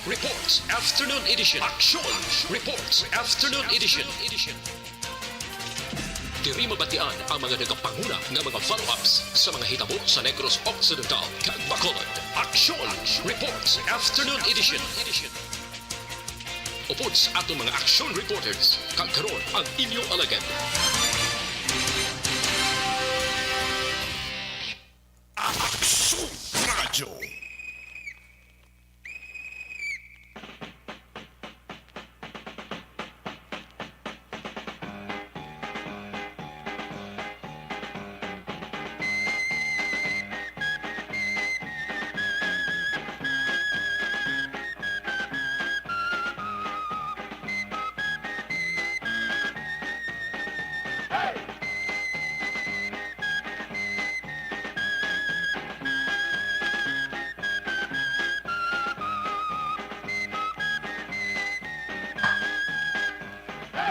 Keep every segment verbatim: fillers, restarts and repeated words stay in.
Reports Afternoon Edition. Aksyon Reports Afternoon Edition. Diri mabatian ang mga nagapanguna nga mga follow-ups sa mga hitabo sa Negros Occidental kag Bacolod. Aksyon Reports Afternoon Edition. Upod sa aton mga action reporters, kag karon ang inyo alagad. Aksyon Radyo.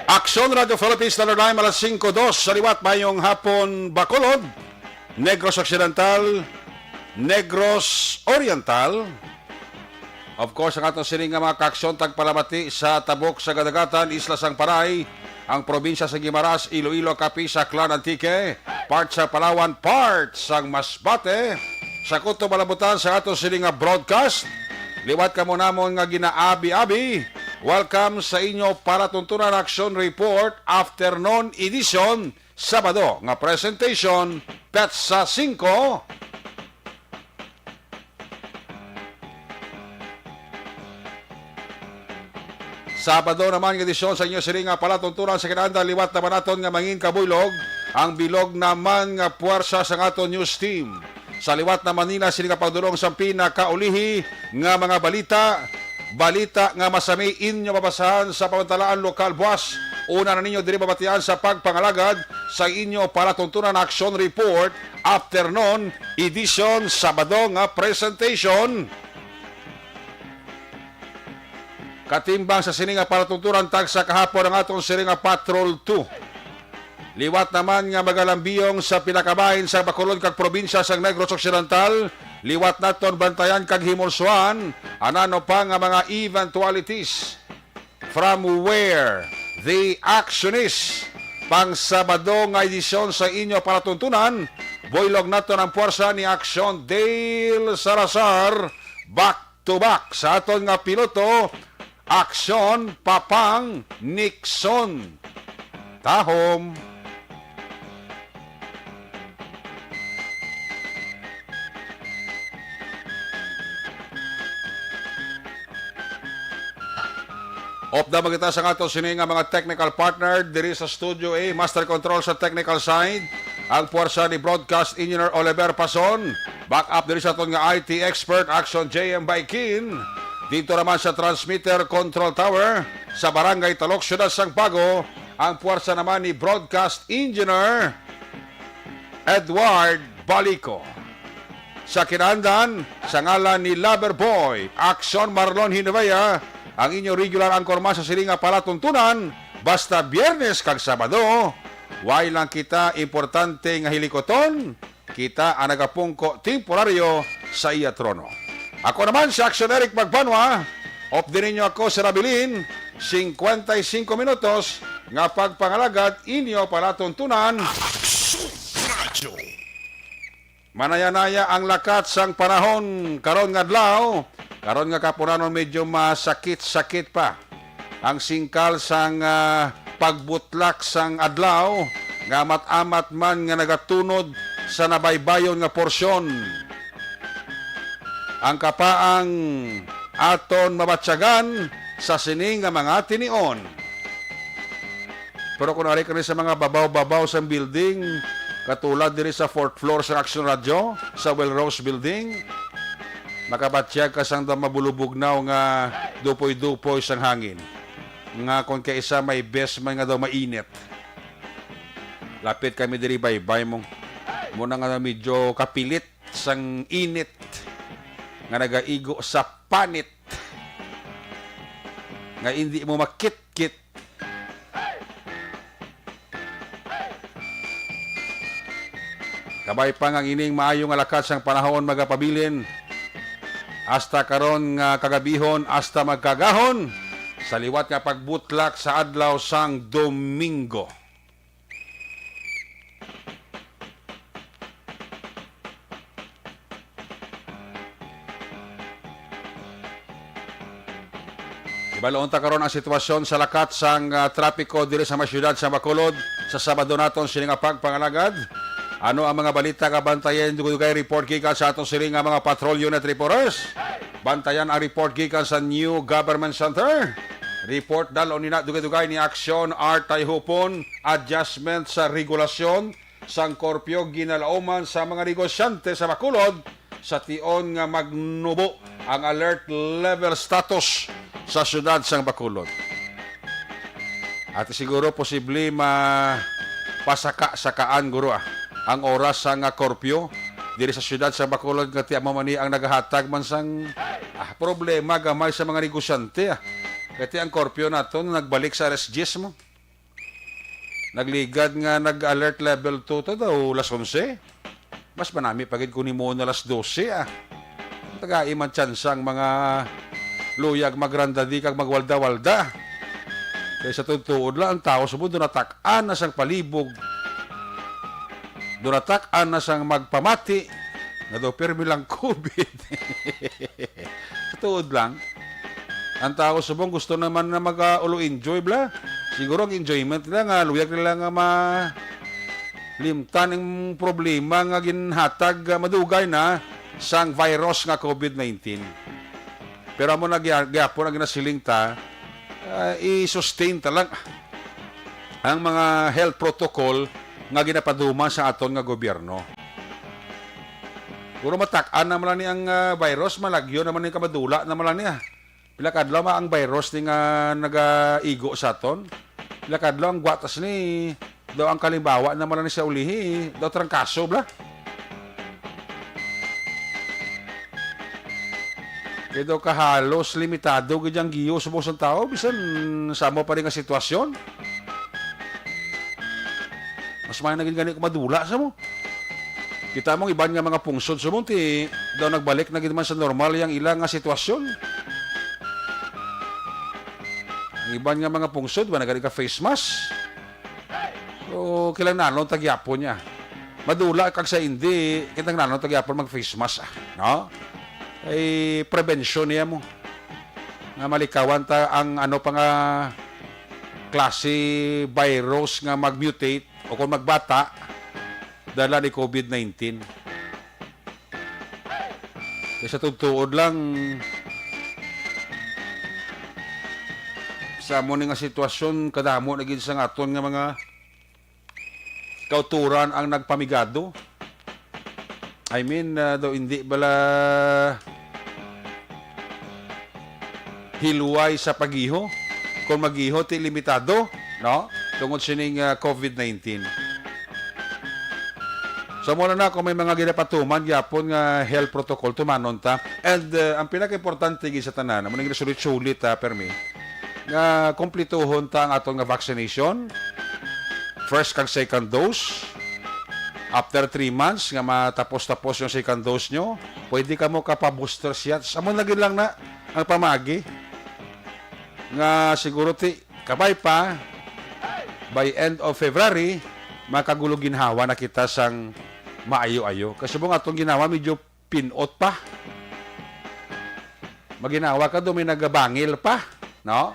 Aksyon Radio Philippines, Standard Time, alas singko dos sa liwat. Mayong hapon, Bacolod, Negros Occidental, Negros Oriental. Of course, ang aton sini nga mga kaaksyon tagpalamati sa tabok sa Gadagatan, Isla sang Panay, ang probinsya sa Guimaras, Iloilo, Capiz, Aklan, Antique, part sa Palawan, part sang Masbate. Sa kutob malabutan sa aton sini nga broadcast, liwat kamo namon nga ginaabi-abi. Welcome sa inyo palatuntunan action report, afternoon edition, Sabado nga presentation, petsa singko. Sabado naman nga edisyon sa inyo sini nga palatuntunan sa kinaandan, liwat naman naton nga mangin kabuylog ang bilog naman nga puwersa sang aton news team. Sa liwat naman nila sini nga pagdulong sa pinakaulihi nga mga balita, balita nga masami inyo mabasahan sa pamantalaan lokal buas. Una na ninyo diri mabatian sa pagpangalagad sa inyo palatuntunan action report, afternoon edition, Sabado nga presentation. Katimbang sa sini nga palatuntunan, tagsa kahapon ang aton sini nga Patrol two. Liwat naman nga magalambiyong sa pinakabahin sa Bacolod kag probinsya sang Negros Occidental, liwat naton bantayan kag himulsuan ang ano pa nga mga eventualities. From where the action is, pang Sabado nga edisyon sa inyo palatuntunan, buylog naton ang puwersa ni Aksyon Dale Salazar, back to back sa aton nga piloto, Aksyon Papang Nixon. Tahom. Upda man kita sa aton sini nga mga technical partner diri sa Studio A, Master Control sa technical side, ang puwersa ni Broadcast Engineer Oliver Pason, backup diri sa aton nga I T expert, Action J M Baikin. Dito naman sa transmitter control tower sa Barangay Talok, Siyudad sang Bago, ang puwersa naman ni Broadcast Engineer Edward Balico. Sa kinaandan, sa ngalan ni Lover Boy, Action Marlon Hinovea, ang inyo regular anchorman sa sini nga palatuntunan, basta Biyernes kag Sabado, way lang kita importante nga hilikoton, kita ang nagapungko temporaryo sa iya trono. Ako naman si Action Eric Magbanwa, updi ninyo ako sa nabilin, singkwenta y singko minutos nga pagpangalagad inyo palatuntunan. Action Radyo. Manayanaya ang lakat sang panahon karon nga adlaw. Karon nga kahaponanon medyo masakit-sakit pa ang singkal sang, ah, pagbutlak sang adlaw, nga amat-amat man nga nagatunod sa nabaybayon nga porsyon. Ang kapaang aton mabatyagan sa sini nga mga tinion. Pero kung ari ka ni sa mga babaw-babaw sang building, katulad diri sa fourth floor sa Action Radio, sa Welrose Building, makabatyag ka sang daw mabulubugnaw nga dupoy-dupoy sang hangin. Nga kon kaisa may best man nga daw mainit. Lapit kami diri, baybay mo. Muna nga medyo kapilit sang init nga nagaigo sa panit nga indi mo makitkit. Kabay pa nga ang ining maayo nga lakat sang panahon magapabilin hasta karon nga kagabihon, hasta magkaagahon, sa liwat nga pagbutlak sa adlaw sang Domingo. Ibalon ta karon ang sitwasyon sa lakat sang, ah, trapiko diri sa may siyudad sa Bacolod sa Sabado naton sini nga pagpangalagad. Ano ang mga balita nga bantayan? Dugay-dugay report gikan sa aton sini nga mga patrol unit reporters. Bantayan ang report gikan sa New Government Center. Report dal-on nina dugay-dugay ni Action Art Tayhupon, adjustment sa regulasyon sang korpyo ginalauman sa mga negosyante sa Bacolod sa tion nga magnubo ang alert level status sa siyudad sang Bacolod. At siguro posible ma pasaka-sakaan guro, ah, ang oras sang, ah, korpyo diri sa siyudad sa Bacolod nga ti amo man ni ang nagahatag man sang, ah, problema gamay sa mga negosyante, ah. Kay ti ang korpyo naton nagbalik sa alas diyes mo. Nagligad nga nag-alert level two ta daw, las onse. Mas manami pa gid kung himuon na las dose, ah. Tagai man tsansa ang mga luyag magrandadi kag magwalda-walda. Kay sa tuod-tuod lang, ang tawo subong dunatak-an na sang palibog. Dunatak-an na sang magpamati nga daw pirmi lang COVID. Sa tuod lang, ang tawo subong gusto naman na mag, ah, ulo enjoy bla. Siguro ang enjoyment nila nga luyag nila nga malimtan ang problema nga ginhatag, ah, madugay na sang virus nga COVID nineteen. Pero amo na gya-, gyapon ang ginasiling ta, ah, i-sustain ta lang ang mga health protocol nga ginapaduma sa aton nga gobyerno. Puro matak-an naman lang ni ang, ah, virus, malagyo naman ni, kamadula naman lang niya. Pila kadlaw ma ang virus ni nga nagaigo sa aton? Pila kadlaw ang gwatas ni, daw ang kalimbawa naman lang ni sa ulihi, daw trangkaso bla. Kay daw kahalos limitado gid ang giyo subong sang tawo, bisan sa amo pa rin nga sitwasyon. Mas maayo na gid gani kung madula sa mo. Kita mo ang iban nga mga pungsod subong ti daw nagbalik na gid man sa normal yang ila nga sitwasyon. Ang iban nga mga pungsod, wala na gani ka face mask. So, kinahanglanon ta gyapon niya. Madula kag sa hindi, kinahanglanon ta gyapon mag face mask, ah, no? Ay, prevention niya mo. Nga malikawan ta ang ano pa nga klase virus nga mag-mutate o kung magbata, dala ni COVID nineteen. Kay sa tuod-tuod lang, sa amo ni nga sitwasyon, kadamo na gid sa aton nga mga kauturan ang nagpamigado. I mean, ah, daw hindi bala hilway sa pagiho. Kung magiho, ti limitado, no? Tungod sining, ah, COVID nineteen. So, muna na, kung may mga ginapatuman, gyapon nga health protocol, tumanon ta. And, ah, ang pinaka-importante gid sa tanan, amo ning sulit-sulit, ah, permi, nga kumplituhon ta ang aton nga vaccination, first kag second dose. After three months nga matapos-tapos yung second dose nyo, pwede ka mo kapa-booster shots. Amo na gid lang na ang pamagi nga siguro ti kabay pa, by end of February, makagulo ginhawa na kita sang maayo-ayo. Kasi mo nga atong ginhawa medyo pinot pa. Maginawa ka, do may nagabangil pa, no?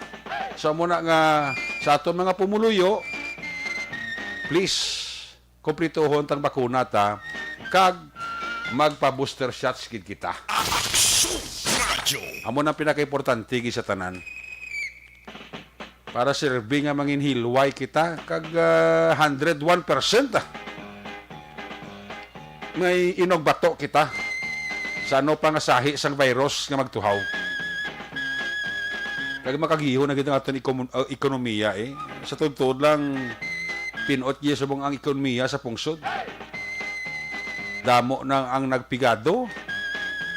So, muna nga sa aton mga pumuluyo, please, kumplituhon tang bakuna ta, kag magpa-booster shots gid kita. Aksyon Radio. Amo nang pinakaimportante gid sa tanan. Para sirbi nga manginhilway kita kag, ah, hundred one percent, ah, may inugbato kita sa ano pa nga sahi sang virus nga magtuhaw. Kag makagiho na gid ang aton ekonom-, ah, ekonomiya, eh. Sa tuod-tuod lang, pinot gid subong ang ekonomiya sa pungsod. Damo na ang nagpigado,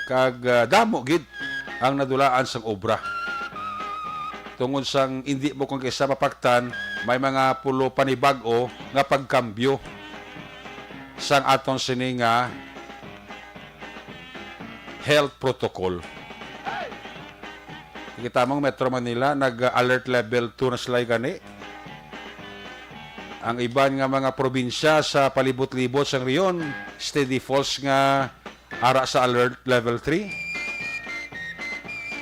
kag, ah, damo gid ang nadulaan sang obra. Tungod sang indi mo kon kaysa mapaktan, may mga pulo panibag-o nga pagkambyo sang aton sini nga health protocol. Kita mo, Metro Manila, nag-alert level two na sila gani. Ang iban nga mga probinsya sa palibot-libot sang riyon, steady falls nga ara sa alert level three.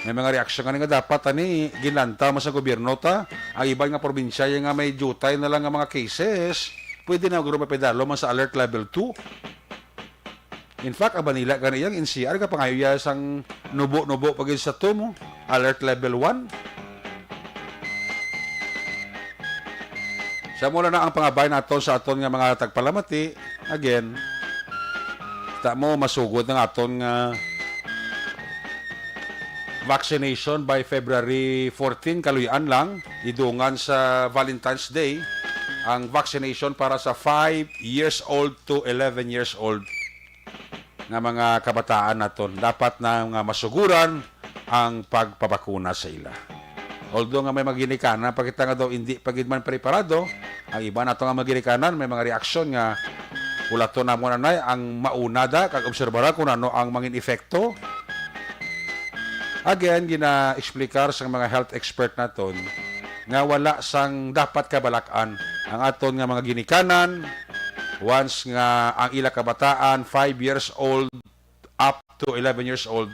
May mga reaksyon nga nga dapat ani ginlantaw man sa gobyerno ta. Ang iban nga probinsya nga may diutay na lang nga mga cases, pwede na guro mapidalo man sa alert level two. In fact, ang Manila gani, ang N C R, kapangayo ya sang nubo-nubo pa gid sa two mo, alert level one. Sa mula na ang pangabay naton sa aton nga mga tagpalamati, again, ta mo masugod ang aton nga vaccination by February fourteen, kaluy-an lang, idungan sa Valentine's Day, ang vaccination para sa five years old to eleven years old nga mga kabataan naton. Dapat na nga masuguran ang pagpabakuna sa ila. Although nga may mga ginikanan pa kita nga daw hindi pa gid man preparado, ang iba nato nga mga ginikanan may mga reaksyon nga ulaton namo na nay ang mauna da kag obserbara kung ano ang mangin epekto. Again, gina-explicar sang mga health expert naton nga wala sang dapat kabalak-an ang aton nga mga ginikanan once nga ang ila kabataan, five years old up to eleven years old,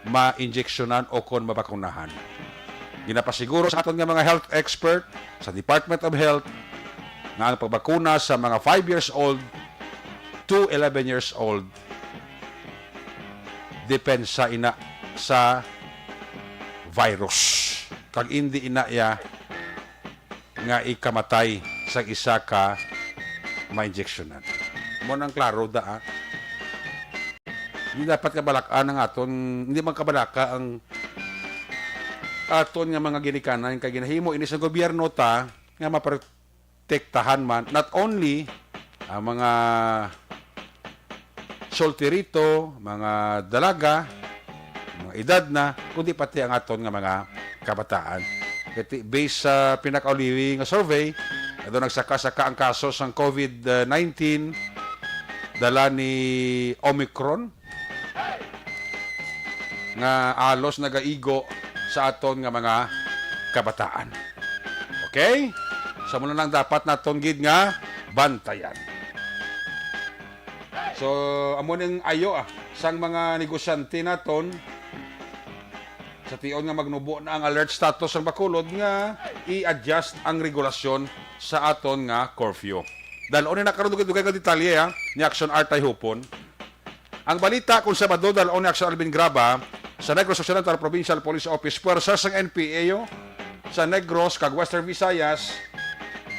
ma-injeksyonan o kon mabakunahan. Ginapasiguro sa aton nga mga health expert sa Department of Health nga ang pagbakuna sa mga five years old to eleven years old depensa ina sa virus. Kag indi ina iya nga ikamatay sa isa ka ma-injeksyonan. Mo nang klaro da, ah. Hindi dapat kabalak-an ang aton, hindi man kabalaka ang aton nga mga ginikanan kay ginahimo ini sa gobyerno ta nga maprotektahan man not only ang mga solterito, mga dalaga, mga edad na, kundi pati ang aton nga mga kabataan. Kay ti-, based sa pinakauliwi nga survey, daw nagsaka-saka ang kaso sang covid nineteen dala ni Omicron nga alos nagaigo sa aton nga mga kabataan. Okay? Sa muna lang dapat naton gid nga bantayan. So, amo ning ayo, ah, sang mga negosyante naton sa tion nga magnubo na ang alert status sang Bacolod nga i-adjust ang regulasyon sa aton nga curfew. Dal-on na karon dugay-dugay nga detalye, ha, ni Action Art Tayhupon. Ang balita kung Sabado, dal-on ni Action Alvin Graba sa Negros Occidental Provincial Police Office, puwersa sang N P A o sa Negros kag Western Visayas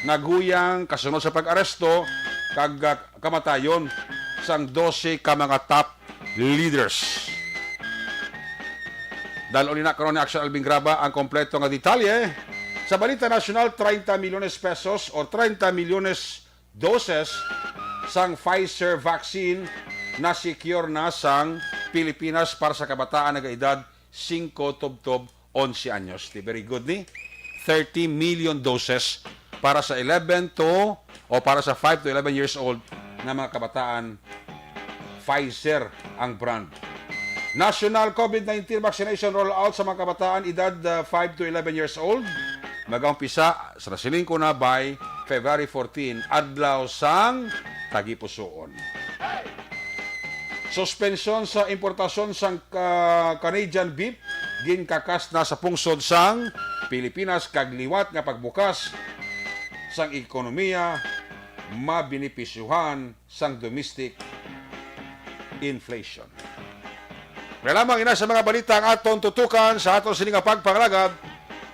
naghuyang kasunod sa pag-aresto kag, ah, kamatayon sang dose ka mga top leaders. Dal-on na karon ni Action Alvin Graba ang kompleto nga detalye. Sa balita nasyonal, treinta milyones pesos o treinta milyones doses sang Pfizer vaccine na secure na sang Pilipinas para sa kabataan nga edad singko tubtob onse anyos. Di very good ni? Thirty million doses para sa eleven to, o para sa five to eleven years old na mga kabataan, Pfizer ang brand. National covid nineteen vaccination rollout sa mga kabataan edad, uh, five to eleven years old. Magaumpisa sa nasilingko na by February fourteen, adlaw sang tagipusoon. Suspensyon sa importasyon sang ka-, Canadian beef ginkakas na sa pungsod sang Pilipinas kag liwat nga pagbukas sang ekonomiya mabenepisyuhan sang domestic inflation. Wala lamang ina sa mga balita ang aton tutukan sa aton sini nga pagpangalagad.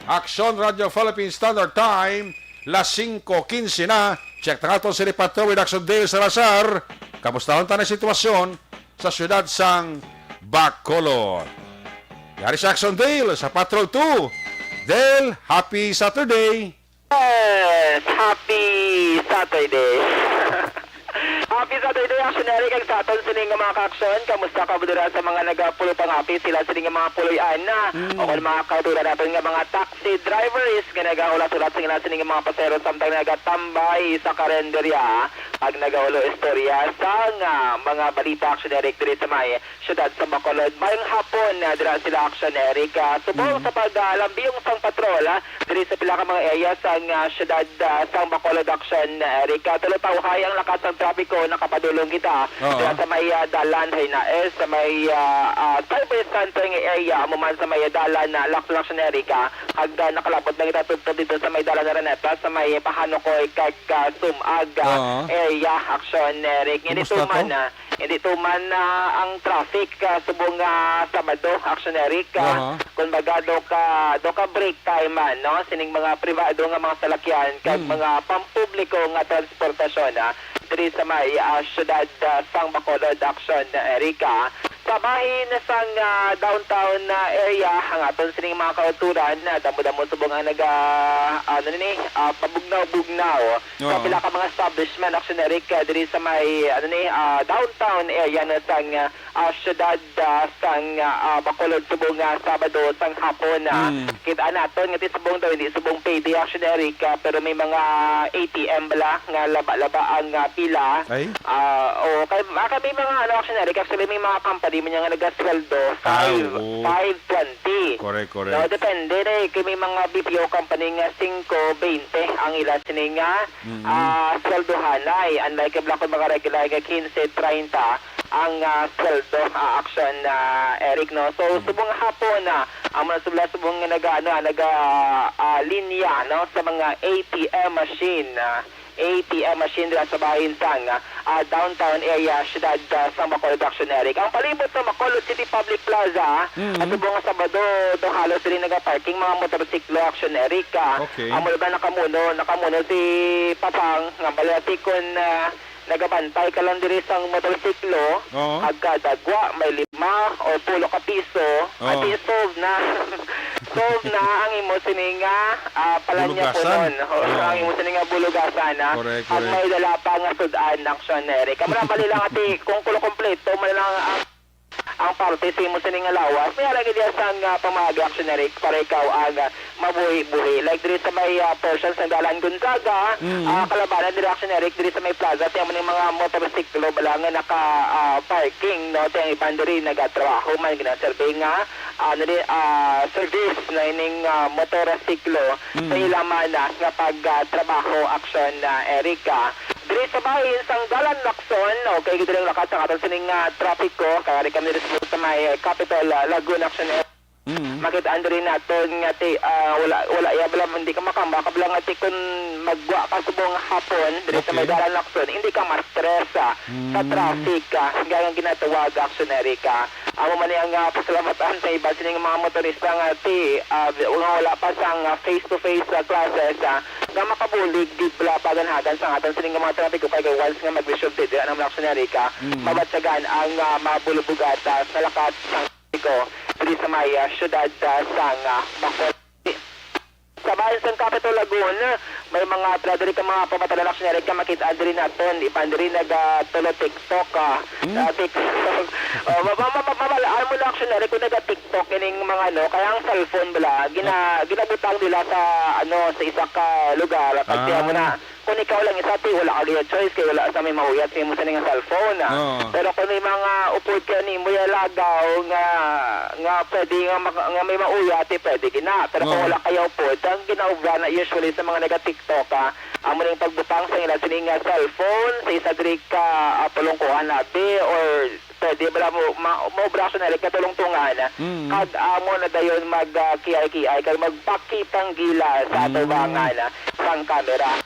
Aksyon Radio Philippine Standard Time, las singko quince na. Check na aton sini Patrol with Action Dale Salazar. Kamusta ang tanang sitwasyon sa siyudad sang Bacolod? Yari sa Action Dale sa Patrol two. Dale, happy Saturday! Yes! Happy Saturday! Happy Saturday, Action Eric, kag sa aton sining nga mga ka-action. Kamusta ka dira sa mga nagapulo pangapit sila sining nga mga puloy-an na? Mm. O kon mga kabira naton nga mga taxi drivers nga nagahulat-hulat sila sining nga mga pasahero samtang nagatambay sa karenderya. Ang nagaulo istorya sang, ah, mga balita, Action Eric, diri sa may siyudad sa Bacolod. Mayong hapon, ah, dira sila, Action Eric. Ah, subong Mm. sa pag, ah, lambiyong sang patrol, ah, diri sa pila ka mga area sang, ah, siyudad, ah, sang Bacolod, Action Eric. Ah, tulo tawhay ang lakas sang trapiko, nakapadulong kita Oo. dira sa may, ah, dalan, Hainaes, sa may, ah, ah, Cyber Center nga area, amo man sa may dalan na Lacson, Action Eric. Ah, hagda nakalabot na kita tubtob dito sa may dalan Araneta, sa may Pahanukoy kag, ah, Sumag, ah, Oo. area, Action Eric. Hindi Kumusta to? tuman, ah, hindi tuman, ah, ang traffic, ah, subong nga Sabado, Action Eric. Ah, Aha. Kumbaga, do ka, do ka break time, ah, no? Sining mga pribado nga mga salakyan kag Mm. mga pampubliko nga transportasyon, ah, diri sa may, ah, siyudad, ah, sang Bacolod, Action Eric. Sa bahin sang, ah, downtown, ah, area, ang aton sining mga kauturan, ah, damo-damo subong ang naga, ano ni, ah, pabugnaw-bugnaw sa Oo. pila ka mga establishment, Action Eric, ah, diri sa may, ano ni, ah, downtown area na sang, ah, ah, siyudad, ah, sang, ah, ah, Bacolod subong nga Sabado sang hapon, ah. Mm. Kita naton nga ti subong daw, hindi subong payday, Action Eric, ah, pero may mga A T M bala nga laba-laba ang, ah, pila. Ay? Ah, o kay, ah, kay may mga, ano, Action Eric, actually, may mga company man nga nagasweldo Ah, five, oo. five twenty. Correct, correct. No, depende na eh. Kay may mga B P O company nga singko bente ang ila sini nga, Mm. ah, sweldohanay. Unlike bala kung mga regular nga quince treinta ang, ah, sweldo, ah, Action, ah, Eric, no? So, Mm. subong hapon na, amo na sila subong nga naga, ano, ah, naga, ah, linya, no, sa mga A T M machine, ah, A T M machine dira sa bahin sang, ah, downtown area, siyudad, ah, sang Bacolod, Action Eric. Ang palibot sa Bacolod City Public Plaza, Mm. at subong nga Sabado, do halos diri nagaparking mga motorsiklo, Action Eric, ah. Okay. Amo na ba nakamuno, nakamuno si Papang, nga bali ati kun, ah, nagabantay ka lang diri sang motorsiklo, Oo. agka dagwa, may lima o pulo ka piso, Oo. ati solve na. Solve na ang imo sini nga, ah, palanya Bulugasan. punon. O, Oo. ang imo sini nga bulugasan, ah. Correct, Ang correct. may dala pa nga sud-an, Action Eric. Kamura, bali lang ati, kung kulo kompleto, man lang ang, ang parte sa imo sini nga lawas. May ara gid sang, ah, pamaagi, Action Eric, para ikaw ang, ah, mabuhi-buhi. Like diri sa may, ah, portion sa Dalan Gonzaga, Mm. ah, kalabanan diri, Action Eric, diri sa may plaza, ti amo ning mga motorsiklo bala nga naka, ah, parking, no? Ti ang iban diri nagatrabaho man, ginaserve nga, ah, ano di, ah, service na ining, ah, motorsiklo sa Mm. ila man, ah, nga pag, ah, trabaho, Action, ah, Eric, ah. Diri sa bahin sang Dalan Lacson, okay, diri ang lakat sa aton sining, ah, trapiko, kay ari kami diri sa may, ah, Capitol, ah, Lagoon, Action Eric. Mm. Makit-an diri naton nga ti, ah, wala, wala iya bala, hindi ka makamba ka bala nga ti kun magwa ka subong hapon diri sa may Okay. Dalan Lacson, hindi ka ma-stress, ah, sa Mm. traffic, ah, nga ang ginatawag, Action Eric, ah. Amo man ni ang, ah, pasalamatan sa iban sining mga motorista nga ti, ah, nga wala pa sang, ah, face-to-face, ah, classes, ah, nga makabulig gid bala paganhagan sa aton sining mga trapiko kay once nga mag-resume ti dira naman, Action Eric, ah, Mm. mabatyagan ang, ah, mabulubugata sa lakat sang ko, diri sa may, ah, siyudad, ah, sang, ah, Bacolod. Sa bahin sang Capitol Lagoon, may mga pila diri ka mga pamatalan, Action Eric, nga makit-an diri naton. Iban diri nagatulo TikTok, ah, Hmm? ah, TikTok. Oh, ma-, ma-, ma-, mamalaan mo na, Action Eric, kung naga-TikTok ining mga ano, kaya ang cellphone bala, gina-, Ah. ginabutang nila sa, ano, sa isa ka lugar. Pagtiyan mo na, Ah. Kung ikaw lang isa, ti, wala ka gid choice, kay wala sa may mauyat sa imo sini nga cellphone, ah. Oo. Pero kung may mga upod ka nimo, ya lagaw nga, nga pwede nga maka-, nga may mauyat, ti, pwede gina. Pero kung Oo. wala kaya upod, ang ginaobra na usually sa mga naga-TikTok, ah, amo ning pagbutang sa ila sini nga cellphone sa isa diri ka, ah, pulungkuhan abi, or pwede bala mo ma-, maobra sa nalik katulungtungan, Mm. kag amo na dayon mag, ah, kiay-kiay, kag magpakitang gila sa Mm. atubangan, ah, sang kamera.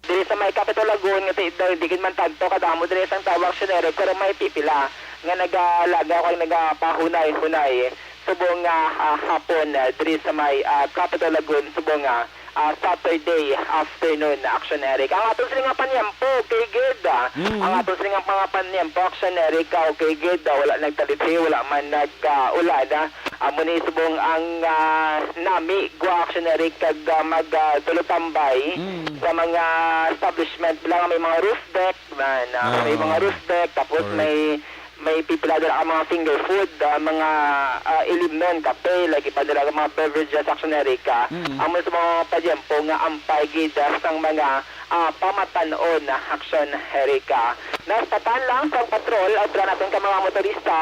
Diri sa may Capitol Lagoon nga ti-, di, di gid man tagto kadamo diri sang tawag sinere, pero may pipila nga nagalagaw kag nagapahunay-hunay subong nga, ah, hapon, ah, diri sa may, ah, Capitol Lagoon subong nga, ah, Saturday afternoon, Action Eric. Ang aton sini nga panyempo, okay gid, ah. Mm. Ang aton sini nga mga panyempo, Action Eric, ah, okay gid, ah, wala nagtalithi, wala man nag, ah, ulan, ah. Amo ni subong ang, ah, nami, gwa, Action Eric, kag, ah, mag, ah, dulotambay Mm. sa mga establishment lang, may mga roof deck man, ah, may Ah, mga roof deck, tapos correct. may, may pipila dira ang mga finger food, ah, mga, ah, ilimnon, kape, like, iban dira ang mga beverages, Action Eric, ah, Mm. amo sa mga padyempo nga ampay gid, ah, sang mga, ah, pamatan-on, ah, Action Eric, ah. Naspatan lang sang patrol, ah, dira naton ka mga motorista,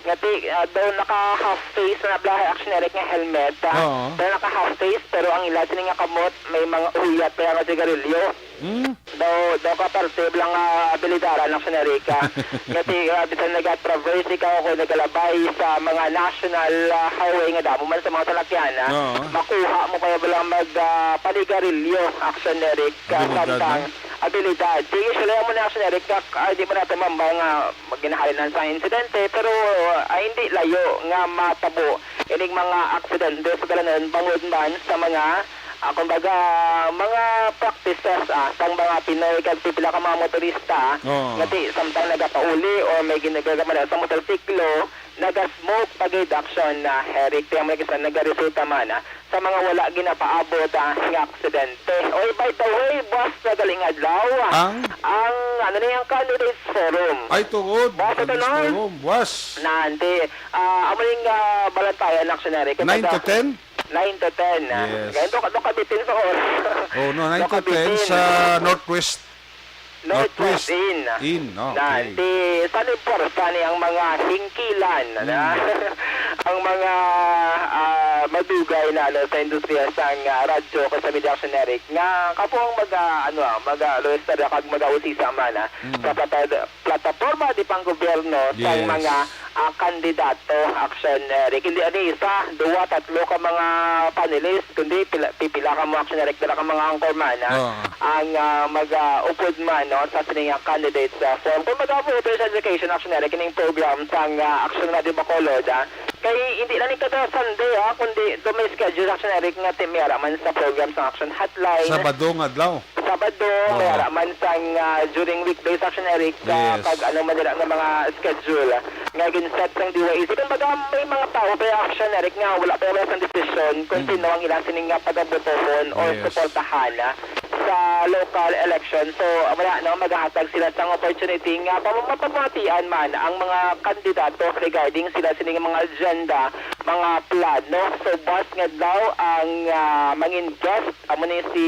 nga ti, ah, daw naka half face na bala, Action Eric, nga helmet, ah. Oo. Pero naka half face, pero ang ila sini nga kamot may mga uyat pa nga sigarilyo. Hmm? Daw, daw ka parte lang, ah, abilidaran, Action Eric, ah. Nga ti, ah, bisan nag-traverse ikaw o nagalabay sa mga national, ah, highway nga damo man sa mga salakyan, ah, Oo. makuha mo pa bala mag, ah, panigarilyo, Action Eric, ah, Abilidad, samtang no? abilidad. Di, usually, amo na, Action Eric, nga, ah, di man natin mambal nga maginahalinan sa insidente, pero, ah, hindi layo nga matabo ining mga aksidente sa dalanon bangod man sa mga, ah, kumbaga, mga practices, ah, sang mga Pinoy kag pipila ka mga motorista Oo. nga ti samtang nagapauli or may ginagagamala sa motorsiklo, naga-smoke pa gid, Action, ah, Eric, kaya mo nagisa-, nagaresulta man, ah, sa mga wala ginapaabot, ah, nga aksidente. Oy, by the way, buwas na galing adlaw, Ang? ang, ano na yung Candidates Forum. Ay, tuod. Buwas ito, Candidates no? Forum, buwas. Nante, ah, amo ning, ah, balantayan, Action Eric. Nine to ten? Nine to ten, ah. Yes. Kaya doon, doon kabitin sa oras. Oh, no, nine to ten Nakabitin. sa Northwest. Northwest Northwest Inn. Inn, okay. Nante, sa nagpwersa ni ang mga hingkilan, Hmm. na? Ang mga, ah, madugay na, ano, sa industriya sang, ah, radyo, kag sa media, Action Eric, nga kabuang mag, ah, ano, ah, mag, ah, luestra kag mag-usisa man, ah, Hmm. sa plata-, plataporma di panggobyerno sang Yes. mga, ah, kandidato, Action Eric. Hindi, ano, isa, duwa, tatlo ka mga panelist, kundi pila, pipila ka mo, Action Eric, dala ka mga anchorman, ah, Oo. ang, ah, mag, ah, upod man, no, sa sining, ah, candidates, ah, forum. Kung baga, voters education, Action Eric, kining program sang, ah, Action Radio Bacolod, ah. Kay hindi na ni kada Sunday, ah, kundi do may schedule, Action Eric, nga ti-, may ara man sa program sa Action Hotline. Sabado nga adlaw. Sabado, Oo. may ara man sang, ah, during weekdays, Action Eric, ah, Yes. pag ano man nila nga mga schedule nga gin-set sang D Y E C. Kumbaga, may mga tao pa, Action Eric, nga wala pa wala sang desisyon kung Mm. sino ang ilang sining nga pagabotohon or Yes. suportahan, ah, sa local election. So, wala, no, magahatag sila sang opportunity nga pa-, mapamatian man ang mga kandidato regarding sila sining mga agenda, mga plano. So, buwas nga adlaw ang, ah, mangin guest, amo ni si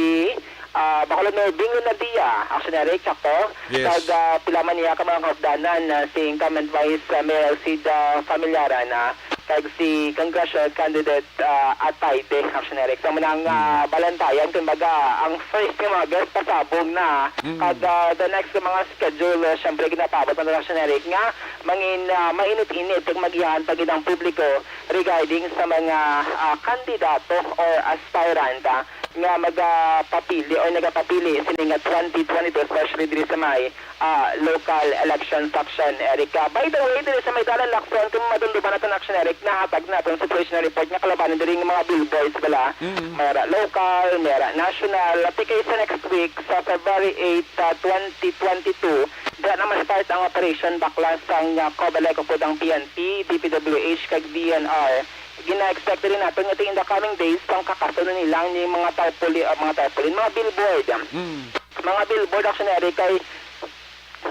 ah, Bacolod Mayor Bing Lenadia, Action Eric, sakto? Yes. Kag, ah, pila man niya ka mga kaupdanan, ah, si incumbent Vice, ah, Mayor Alcida Familiaran, ah, kag si congressional candidate, ah, Atayde, Action Eric. Sa munang, ah, Mm. balantayan, kumbaga, ang first nga mga guest pasabog na, Mm. kag, ah, the next nga mga schedule, ah, syempre, ginapaabot na, Action Eric, nga mangin, ah, mainit-init kag magihan pa gid ang publiko regarding sa mga, ah, kandidato or aspirant, ah, nga magapapili or nagapapili sini nga twenty twenty-two, especially diri sa may, ah, local election section, Eric. Ah, by the way, diri sa may dalan, Lacson, kung madumduman naton, Action Eric, nahatag naton situational report nga kalabanan diri nga mga billboards bala. Mm. May ara local, may ara national. At kay sa next week, sa February eight, ah, twenty twenty-two, dira na ma-start ang operation baklas sang, ah, COMELEC, upod ang P N P, D P W H, kag D E N R. Gina-expect diri naton nga in the coming days, pangkakason na nila ni mga tarpaulin, ah, mga tarpaulin, mga billboard. Mm. Mga billboard, Action Eric, kay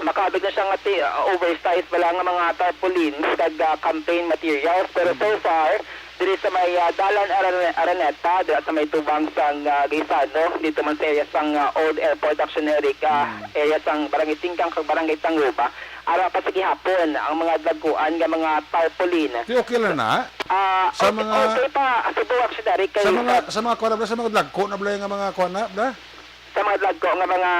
makabig na siya nga ti-, ah, oversized pa lang nga mga tarpaulin kag, ah, campaign materials. Pero so Mm. far, diri sa may, ah, Dalan Aran-, Araneta, dira sa may tubang sang, ah, Gaisano, dito man sa area sang, ah, Old Airport, Action Eric, ah, Mm. area sang Barangay Singkang kag Barangay Tanguba, ara pa sa gihapon ang mga dagkuan nga mga tarpaulin. Di okay lang na? Ah, Sa okay, mga okay pa, Cebu, Action Eric, Sa kay mga, sa sa mga kuwan na bala, sa mga dagko na bala yung mga kuwan na bala? Sa mga dagko nga mga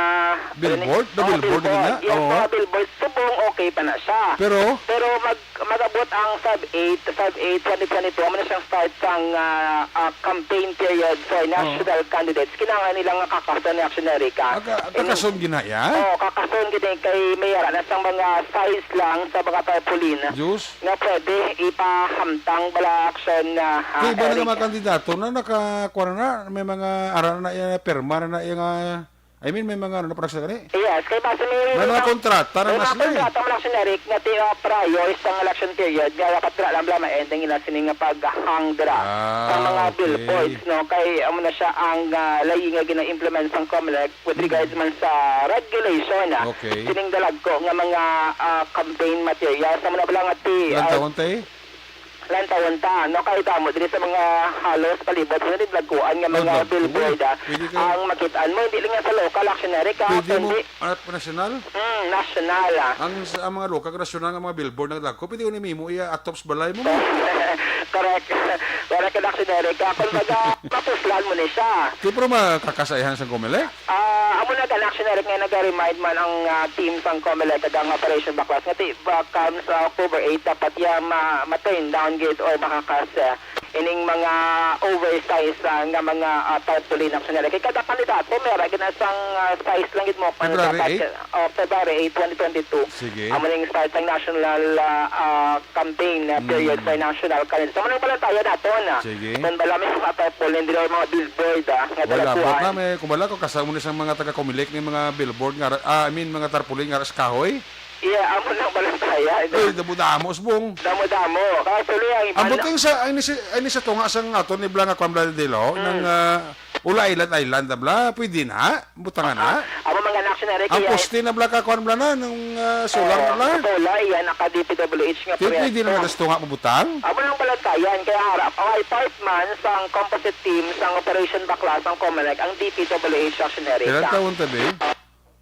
Billboard? The mga billboard, billboard. Yun na? Yes, Oo. mga billboard. Subong okay pa na siya. Pero? Pero mag-, mag-abot ang Feb eight, Feb eight, twenty twenty-two, amo na siyang start sang, ah, ah, campaign period for Oo. national candidates. Kinahanglan nila nga kakason ni Action Erica. Aga, And kakason gina yan? Oo, kakason gina kay may ara na sang mga size lang sa mga tarpaulin Diyos. nga pwede ipahamtang bala, Action, na, ah, Kay iba na nga Eric. mga kandidato na nakakuha na, may mga ara na iya, pirma na na iya nga I mean, may mga ano na pala sila gani? Yes, kay base may May mga mga kontrata na may na mga sila eh. kontrata man lang, Sir Eric, nga ti, ah, prior sa election period, nga dapat dira lang bala ma-end ang ila sini nga paghang dira Ah, sa mga okay. billboards, no? Kay amo na siya ang, ah, layi nga gina-implement sang Comelec with Mm. regards man sa regulation, ah, Okay. sining dalagko nga mga, ah, campaign materials. Amo na bala nga ti, Ilang ah, taon, te? Lantawon ta, no? Kay damo diri sa mga halos palibot sa naglaguan nga Oh, mga dagko. billboard, ah, Pwede ka ang makit-an mo, hindi lang nga sa local, Action Eric, ah, Pwede mo, kundi, ah, nasyonal? Mm, nasyonal, ah. Ang, sa, ang mga lokal, nasyonal nga mga billboard na dagko, pwede ko ni Mimo iya atop sa balay mo, mo. Correct. Wala ka, Action Eric, ah. Kumbaga, mapuslan mo ni siya. Di, pero makakasaihan sa Comelec? Ah, amo na gani, Action Eric, nga naga-remind man ang, ah, team sang Comelec kag ang Operation Baklas nga ti ba comes, ah, October eight, dapat iya ma-, ma-turn down gid or makakas, ah, ining mga oversize, ah, nga mga, ah, tarpaulin, Action Eric. Kay kada kandidato may ara gina sang, ah, size lang gid mo. February Dapat, eight? Oh, February eight, twenty twenty-two. Sige. Amo ning start sang national, ah, ah, campaign, ah, period Mm. for national candidates. Amo nang balantayan naton, ah. Sige. Kung bala may mga tarpaulin diri, mga billboard, ah, nga Wala, dalaguan. Buot na may, kung bala ko, kasama ni sang mga taga Comelec ni mga billboard nga ra-, ah, I mean, mga tarpaulin nga ra sa kahoy? Yeah, amo nang balantayan. Uy, damo-damo, subong. Damo-damo. Kaya tuloy ang iba Ang na- buting sa, ay ni si, ay ni sa tunga sang aton ni Blanca Kwambla Dilo, Mm. nang, ah, Ula Island Island, bla, pwede na? Butangan na? Ah, amo man gani, Action Eric, Ang iya, poste na bla ka, kuwan bla na, nung, ah, solar Oo, na bla? Solar, iya, naka D P W H nga Di pwede proyekto. Na natas tunga mabutang? Amo lang balantayan, kaya ara, ang part man sang composite team sang Operation Baklas ang Comelec, ang D P W H, Action Eric. Ilang taon ta, be?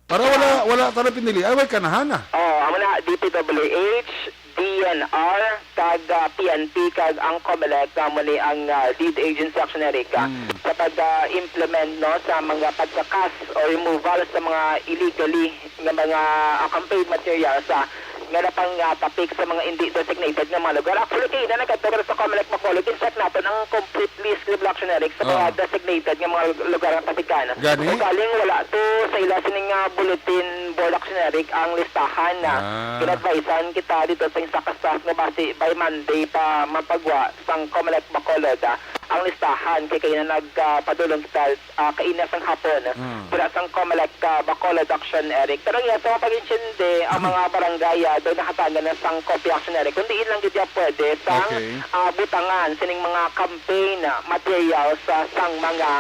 Para wala, wala ta na pinili. Ay, way kanahan, ah. Oh, amo na, D P W H, D N R, kag, ah, P N P, kag ang Comelec, nga amo ni ang, ah, lead agency, Action Eric, ah, Mm. sa pag, ah, implement, no, sa mga pagkakas o removal sa mga illegally nga mga, ah, campaign materials, ah, nga napang, ah, tapik sa mga hindi designated nga mga lugar. Actually, kay ina nagkadto sa Comelec Bacolod, i-check naton ang complete list, Action Eric, sa mga Oh. designated nga mga lugar nga tapikan. Gani? Ugaling wala to sa ila sining, ah, bulletin board, Action Eric, ang listahan na Ah. gin-advisean kita dito sa isa ka staff nga basi by Monday pa mapagwa sang Comelec Bacolod, ah, ang listahan kay kaina nag, ah, padulong kita, ah, kaina sang hapon. Mm. Pira sang Comelec, ah, Bacolod, Action Eric. Pero iya sa mga pag-intindi, ang Mm. mga barangay, ah, daw nahatagan na sang kopya, Action Eric. Kundi ilang gid iya pwede sang, Okay. ah, butangan sining mga campaign, ah, materials, ah, sang mga,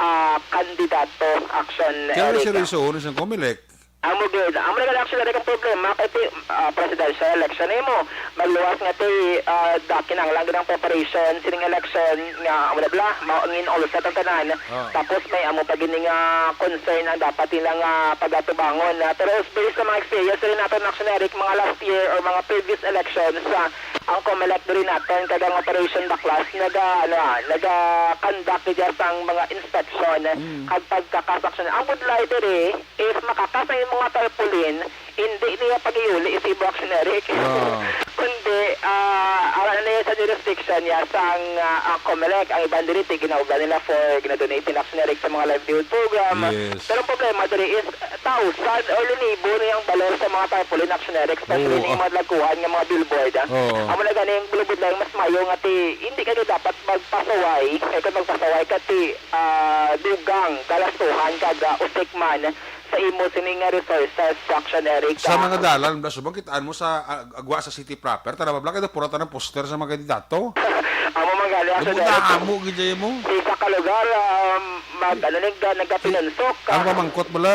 ah, kandidato, Action Kaya Eric. Seryoso, ano siyang Comelec? Amo gid. Amo na gani, Action Eric, ang problema kay ti-, ah, presidential election, eh, mo. Magluwas nga ti, ah, da-, kinahanglan gid ang preparation sining election nga, amo na bala, mao ang in-all set ang tanan. Ah. Tapos may amo pa gini nga concern ang dapat nila nga pagatubangon, ah. Pero based sa mga experience rin naton, Action Eric, mga last year or mga previous elections, ah, ang Comelec diri naton kag ang Operation Baklas naga, ano, ah, naga-conduct gid sang mga inspection Mm. kag pagkakas, Action. Ang budlay diri, if makakas ang imong mga tarpaulin, hindi niya pag-iuli si Box Eric. Ah. Kundi, ah, ara na niya sa jurisdiction niya sang, ah, ang Comelec, ang iban diri, ti-, ginauga nila for, ginadonate nila, Action Eric, sa mga livelihood program. Yes. Pero ang problema diri is, thousand or linibo na yung balor sa mga tarpaulin, Action Eric, especially Oo, yung ah. mga dagkuhan nga mga billboard, ah. Oo. Amo na gani ang bulubod lang, mas mayo nga ti, hindi ka dapat magpasaway. Kay kung magpasaway ka, ti, ah, dugang, galastuhan, kag, ah, usik man sa imo sini nga resources, Action Eric, Sa ah. mga dalan, bla, subong kitaan mo sa, ah, agwa sa city proper, tara ba, bla, kaya pura tanang poster sa mga kandidato. Amo man gali, Action Eric. Amo gid mo. Sa isa ka lugar, um, mag, ano, nag-, nagkapinunsok ka. Ang pamangkot bala,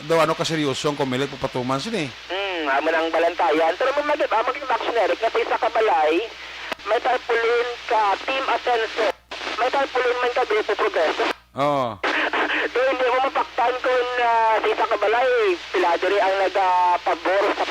daw ano ka seryoso ang Comelec papatuman sini. Hmm, amo nang balantayan. Pero mo mag-, ah, mag-, Action Eric, nga sa isa ka balay, may tarpaulin ka, Team Asenso. May tarpaulin man ka, Grupo Progreso. Oo. So, hindi mo masaktan kung, ah, sa isa ka balay, sila diri ang nagapabor sa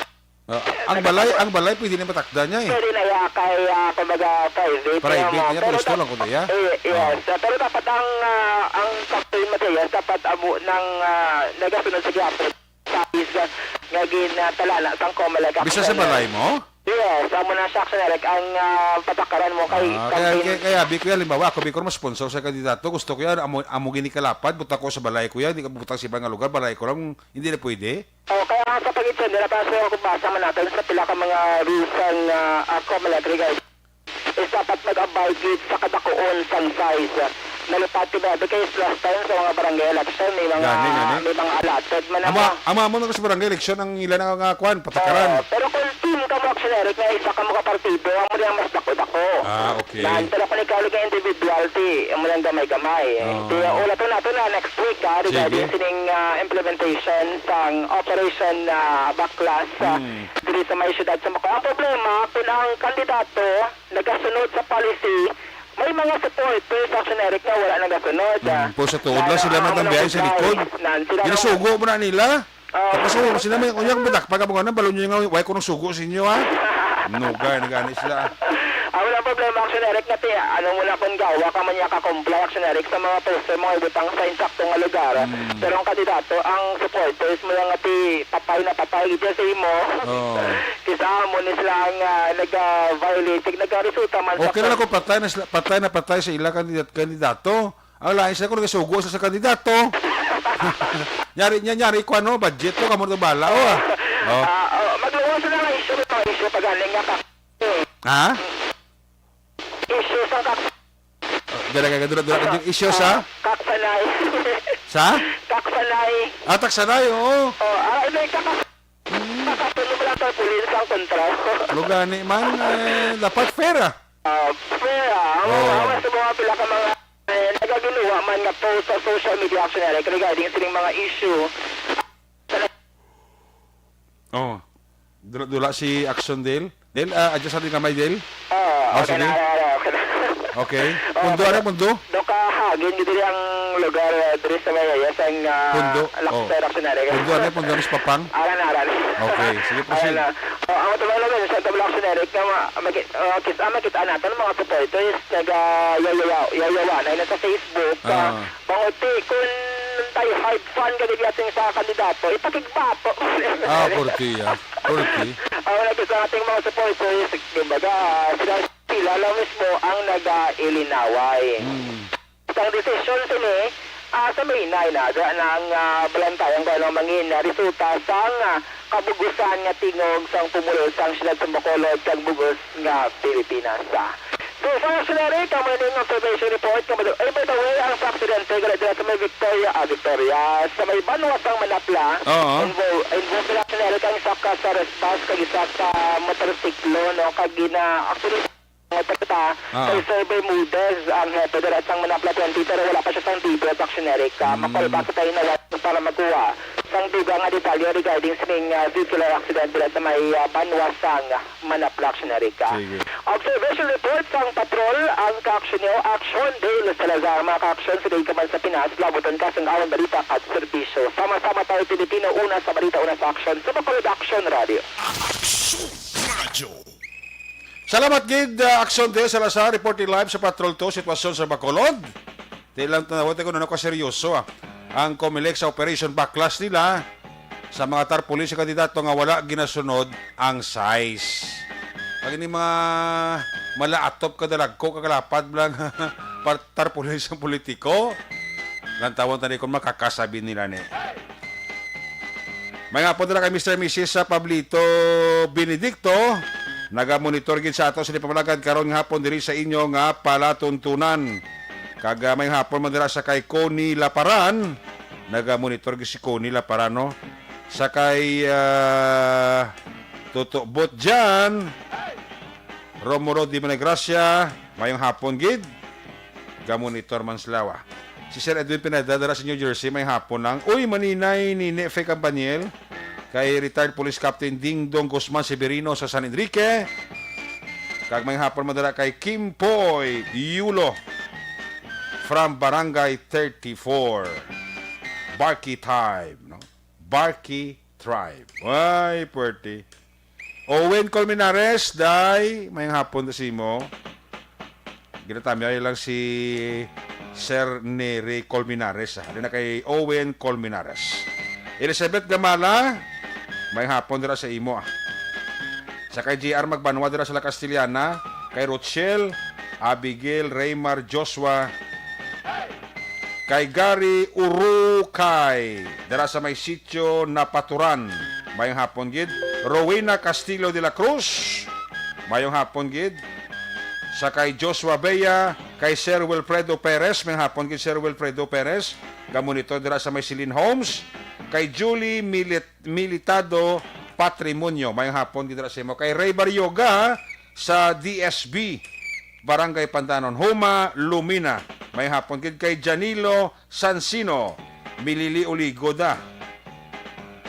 Ah, ang balay, ang balay pwede na matakda niya eh. Pwede na ya kay, ah, kumbaga, private. Private Pero niya, pwesto dap-, lang kundi ya. Eh, yes. Ah. Pero dapat ang, ah, ang campaign materials, dapat amo nang, ah, nagasunod sa gihapon. Sa is, ah, nga gin, ah, talana sang Comelec. Bisa sa Action balay mo? Yes, amo na siya, Action Eric, ang, ah, patakaran mo kay Ah, kaya, campaign. Kaya, kaya, bi ko yan, halimbawa, ako, bi ko, mas sponsor sa kandidato, gusto ko yan, amo, amo gini kalapad, buta ko sa balay ko yan, di ka butang sa ibang lugar, balay ko lang, hindi na pwede. Oh, kaya nga sa pag-intindi na, para sa kung basa man natin sa pila ka mga rules ang, ah, ah, Comelec regarding is dapat mag-abide gid sa kadakuon sang size. nalipati, grabe, kay last time sa mga barangay election, may mga, Gani, gani. may mga allotted man Amo, ako. amo, amo na sa barangay election ang ila na nga kwan, patakaran. Oo, pero kung team ka mo, Action Eric, nga isa ka mo ka partido, amo rin ang mas dako-dako. Ah, okay. Nan, pero kung ikaw lang individual, ti, amo lang gamay-gamay. Oo. Kaya ulaton nato na next week, ah, regarding Sige. sining, ah, implementation sang Operation, ah, Baklas, ah, Hmm. diri sa may siyudad sa Bacolod. Ang problema, kung ang kandidato nagasunod sa policy, may mga supporters, Action Eric, nga wala nagasunod, ah. Hmm, po sa tuod lang, sila Nan, nagtambihan sa likod. Nan, sila Ginasugo mo na nila. Oh. Tapos, oh, sila may, unya, badak, pag mga nang balon nyo nga, "Why ko nang sugo sa inyo, ha?" Nuga, nagani sila. Ah, wala problema, Action Eric, nga ti, ano mo na kung gawa ka man niya ka-comply, Action Eric, sa mga poster, mga ibutang sa insakto nga lugar. Hmm. Pero ang kandidato, ang supporters mo lang nga ti, patay na patay, gid sa imo. Oh. Kisa mo ni sila ang, ah, nag-, ah, violate, nagkaresulta man sa Okay na lang kung patay na sila, patay na patay sa ila kandidat-, kandidato. Ang lain sila kung nagasugo sa, sa kandidato. Nyari, nya-, nyari ko ano, budget ko, kamo na bala, oh, ah. Oh. Ah, oh, magluwas na nga issue, ito issue, pag galing nga ka. Ha? Issue sa kak-, Oh, dala ka, dala, dala ka Ah, yung issue sa? ah, kaksanay. Sa? Kaksanay. Ah, taksanay, oo. Oh, ah, may kaka-, Hmm. Nakatulo mo lang sa pulis ang kontra. Lugani man, eh, dapat fair, ah. Ah, fair, ah. Ang Oh. mga sa mga pila ka mga, eh, nagaginuwa man nga post sa social media, Action Eric, regarding sining mga issue. Oh. Dula, dula si Action Dale. Dale, ah, adjust natin kamay, Dale. Oo, Oh, okay sige. na, okay na, okay na. Okay. Oh, Pundo, ano, okay. Pundo? Do ka hagin, diri ang lugar, eh, diri sa may, eh, sang, ah, Pundo. Lakser, Oh. Action Eric. Pundo, ano, Pundo, ano, sa Papang? Aran, aran. Okay, sige, proceed. Ayan na. Oh, ang ito lang, sa tabla, Action Eric, nga ma-, maki-, oh, kis-, ah, makita natin ang mga supporters, naga-, yayawa-, yayawanay na sa Facebook, ah, Ah. Panguti, kung tayo hard fan ka gid sa kandidato, ipakigbato. Ah, purti, ah. Purti. Ang wala sa ating mga supporters, kumbaga, sila, sila lang mismo ang nag-ilinaway. Hmm. Sa desisyon sini, ah, sa may inay na, dira na ang, ah, balantayan kung ano mangin na resulta sang, ah, kabugusan nga tingog sang pumulol sang siyudad sa Bacolod kag bugos nga Pilipinas. So, sa Action Eric, ang may ning observation report nga madu-, ay, by the way, ang sa aksidente, gali dira sa may Victoria, ah, Victoria, sa may banwa sang Manapla, Oo. involve, involve sila, Action Eric, ang isa ka sa rest bus kag isa ka motorsiklo, no? Kag gina-, actually, nga takta, Ah. kay Sir Bermudez, ang hepe dira sang Manapla twenty, pero wala pa siya sang details, Action Eric. Ah, Mm. makalbas tayo na wala para makuha sang dugang nga detalye regarding sining, ah, vehicular accident dira sa may, ah, banwa sang Manapla, Action Eric. Sige. Observation report sang patrol, ang ka-action niyo, Action Dale Salazar, mga ka-action, sa ka man sa Pinas, labuton ka sang awang balita at serbisyo. Sama-sama tayo, Pilipino, una sa balita, una sa action, sa Bacolod Action Radio. Action Radio. Salamat gid, ah, Action Dale Salazar, reporting live sa Patrol two, sitwasyon sa Bacolod. Di lang tanaw, ko ano ka seryoso, ah. Ang Comelec sa Operation Baklas nila sa mga tarpaulin sa kandidato nga wala ginasunod ang size. Pag ini mga malaatop ka dalagko, kakalapad lang par-, tarpaulin sa politiko. Lantawon tani kung makakasabi nila ni. May hapon dira kay Mister Missus sa Pablito Benedicto. Nagamonitor gid sa ato sa Dipamalagan karon nga hapon diri sa inyo nga palatuntunan. Kag, ah, may hapon man dira sa kay Connie Laparan. Nagamonitor gid si Connie Laparan, no? Sa kay, ah, Toto Botjan. Romulo Di Managracia, mayong hapon gid. Gamonitor man sila, wa. Si Sir Edwin Pineda, dara sa New Jersey, may hapon lang. Uy, maninay ni Nefe Campaniel, kay retired Police Captain Dingdong Guzman Severino sa San Enrique, kag may hapon man dira kay Kimpoy Yulo from Barangay thirty-four. Barky time, no? Barky tribe. Ay, puwerte. Owen Colmenares, day, mayong hapon ta sa imo. Ginatamyay lang si Sir Neri Colmenares, ah. Di na kay Owen Colmenares. Elizabeth Gamala, mayong hapon dira sa imo, ah. Sa kay J R Magbanwa dira sa La Castellana, kay Rochelle, Abigail, Raymar, Joshua, kay Gary Urukay, dira sa may sitio Napaturan. Mayong hapon gid. Rowena Castillo de la Cruz. Mayong hapon gid. Sa kay Joshua Bea, Kay Sir Wilfredo Perez, may hapon gid, Sir Wilfredo Perez, gamonitor dira sa may Celine Homes. Kay Julie Milit-, Militado Patrimonio, may hapon gid dira sa imo. Kay Ray Barrioga sa D S B, Barangay Pandanon. Huma Lumina, may hapon gid. Kay Janilo Sansino, Milili Uligoda.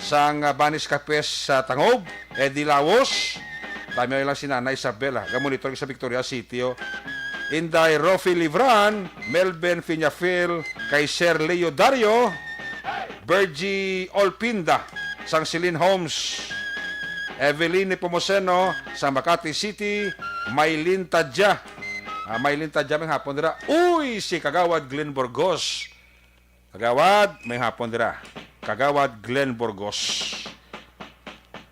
Sang, ah, Banis Kapes sa Tangob, Eddie Lawos. Tamiyaw lang si Nanay Isabela. Gamonitor sa Victoria City, oh. Inday Rofi Livran, Melvin Fiñafil, kay Sir Leo Dario, Bergie Olpinda, sang Celine Homes, Evelyn Nepomuceno, sa Makati City, Maylin Tadya. Ah, Maylin Tadya, may hapon dira. Uy, si Kagawad Glenn Burgos. Kagawad, may hapon dira. Kagawad Glenn Burgos.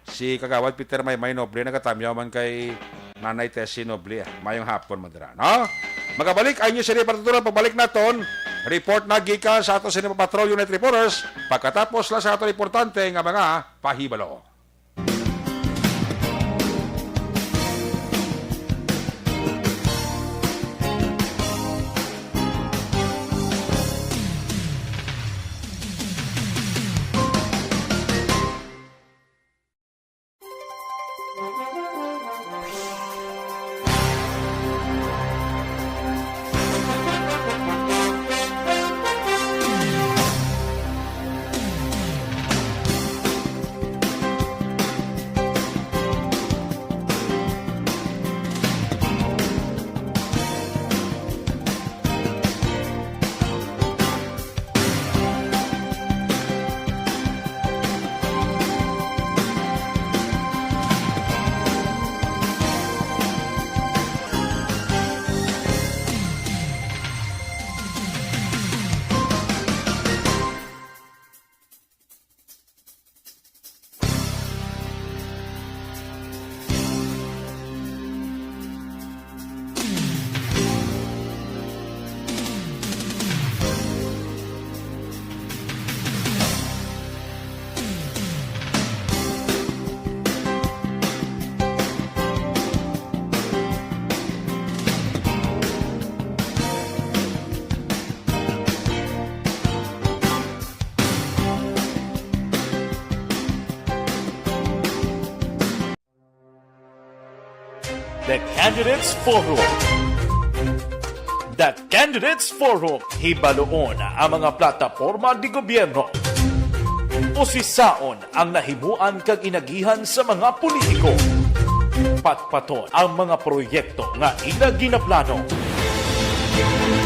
Si Kagawad Peter Maymay Noble, nagatamyaw man kay Nanay Tessie Noble. Mayong hapon man dira, no? Magabalik ang inyo sini patutunan pagbalik naton. Report na gikan sa ato sini Patrol Unit Reporters. Pagkatapos lang sa ato importante nga mga pahibalo. The Candidates Forum. The Candidates Forum, hibaluon ang mga plataporma de gobyerno. Usisaon ang nahimuan kag inagihan sa mga politiko. Patpaton ang mga proyekto nga ila ginaplano.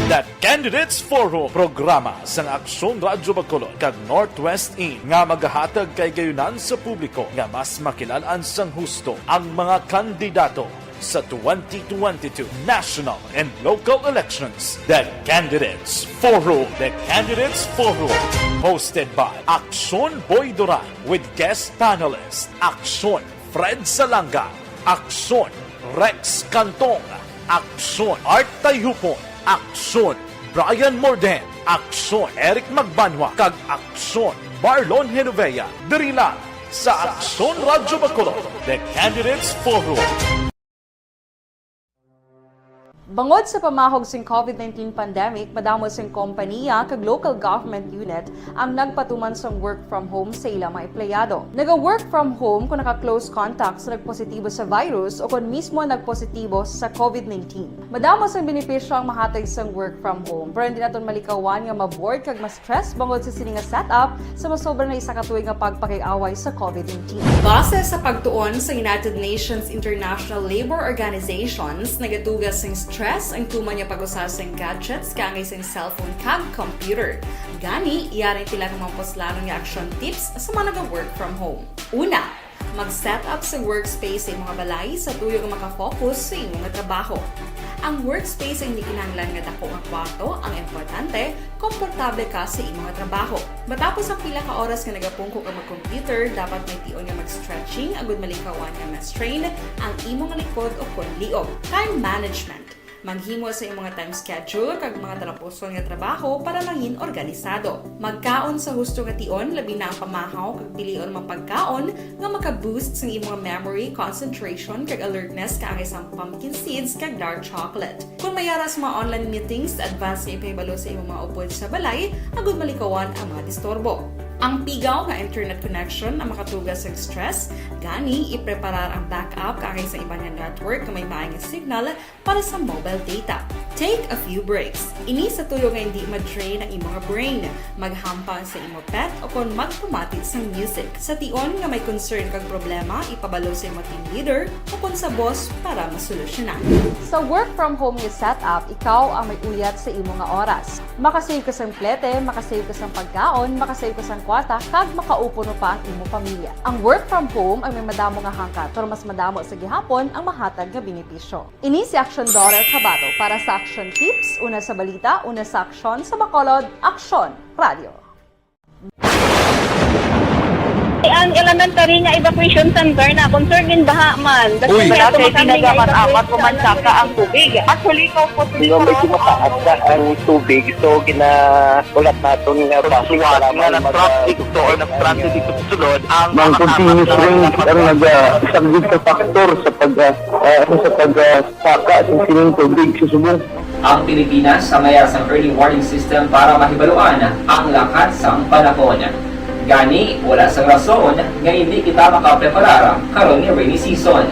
The Candidates Forum, programa sang Aksyon Radyo Bacolod kag Northwest In nga magahatag kahigayonan sa publiko nga mas makilal-an sang husto ang mga kandidato sa twenty twenty-two national and local elections. The Candidates Forum. The Candidates Forum, hosted by Aksyon Boy Duran with guest panelist Aksyon Fred Salanga, Aksyon Rex Cantong, Aksyon Art Tayhupon, Aksyon Brian Morden, Aksyon Eric Magbanwa, kag Aksyon Marlon Genovea. Diri lang sa Aksyon Radyo Bacolod, The Candidates Forum. Bangod sa pamahog sing COVID nineteen pandemic, madamo sing kompaniya kag local government unit ang nagpatuman sang work from home sa ila mga empleyado. Naga-work from home kon naka-close contact sa nagpositibo sa virus o kon mismo nagpositibo sa COVID nineteen. Madamo sang benepisyo ang mahatag sang work from home, pero hindi naton malikawan nga ma-bored kag ma-stress bangod sa sini nga setup sa masobra na isa ka tuig nga pagpakig-away sa COVID nineteen. Base sa pagtuon sa United Nations International Labor Organizations, nagatuga sing stress ang tuman nga pag-usa sing gadgets kaangay sing cellphone kag computer. Gani, yari sila nga mga puslanon nga action tips sa mga naga-work from home. Una, mag-set up sa workspace sa imong balay sa tuyo nga makafocus sa imong trabaho. Ang workspace ay hindi kinahanglan nga dako nga kwarto, ang importante, komportable ka sa imong trabaho. Matapos ang pila ka oras nga nagapungko ka mag-computer, dapat may tion nga mag-stretching agud malikawan nga ma-strain ang imong likod o kon liog. Time management. Maghimo sa imong time schedule kag mga talapuson nga trabaho para mangin organisado. Magkaon sa husto nga tion, labi na ang pamahaw kag pilion man pagkaon nga maka-boost sang imong memory, concentration, kag alertness kaangay sang pumpkin seeds kag dark chocolate. Kung may ara sa mga online meetings, advance nga ipahibalo sa imong mga upod sa balay agud malikawan ang mga disturbo. Ang pigaw nga internet connection ang makatuga sa stress, gani ipreparar ang backup kaangay sa iban nga network nga may maay nga signal para sa mobile data. Take a few breaks. Ini sa tuyo nga hindi ma-drain ang imong brain. Maghampang sa imo pet o kon magpamati sang music. Sa tion nga may concern kag problema, ipabalo sa imo team leader o kon sa boss para masolusyonan. Sa work from home nga setup, ikaw ang may uyat sa imo nga oras. Makasave ka sang plete, makasave ka sang pagkaon, makasave ka sang kwarta, kag makaupo pa ang imo pamilya. Ang work from home ay may madamo nga hangkat, pero mas madamo sa gihapon ang mahatag nga benepisyo. Ini si Action Daughter Kabato para sa Action Tips, una sa balita, una sa aksyon, sa Bacolod, Aksyon Radio. Ang elementary nga evacuation center na concern in baha man. Uy. Wala kay ginagamit amat, pumansaka ang tubig. Actually, ikaw po, medyo mataas na ang tubig, so gina-, ulat naton nga basi nga nag-traffic to or nag-traffic ito sulod ang mga continuous rain ang nag-, ah, isang big factor sa pag, ah, ah, ano, sa pag, ah, saka sa sining tubig sa subong. Ang Pilipinas sa mayar sang early warning system para mahibaluan ang lakat sang panahon. Gani, wala sang rason nga hindi kita makapreparar karon nga rainy season.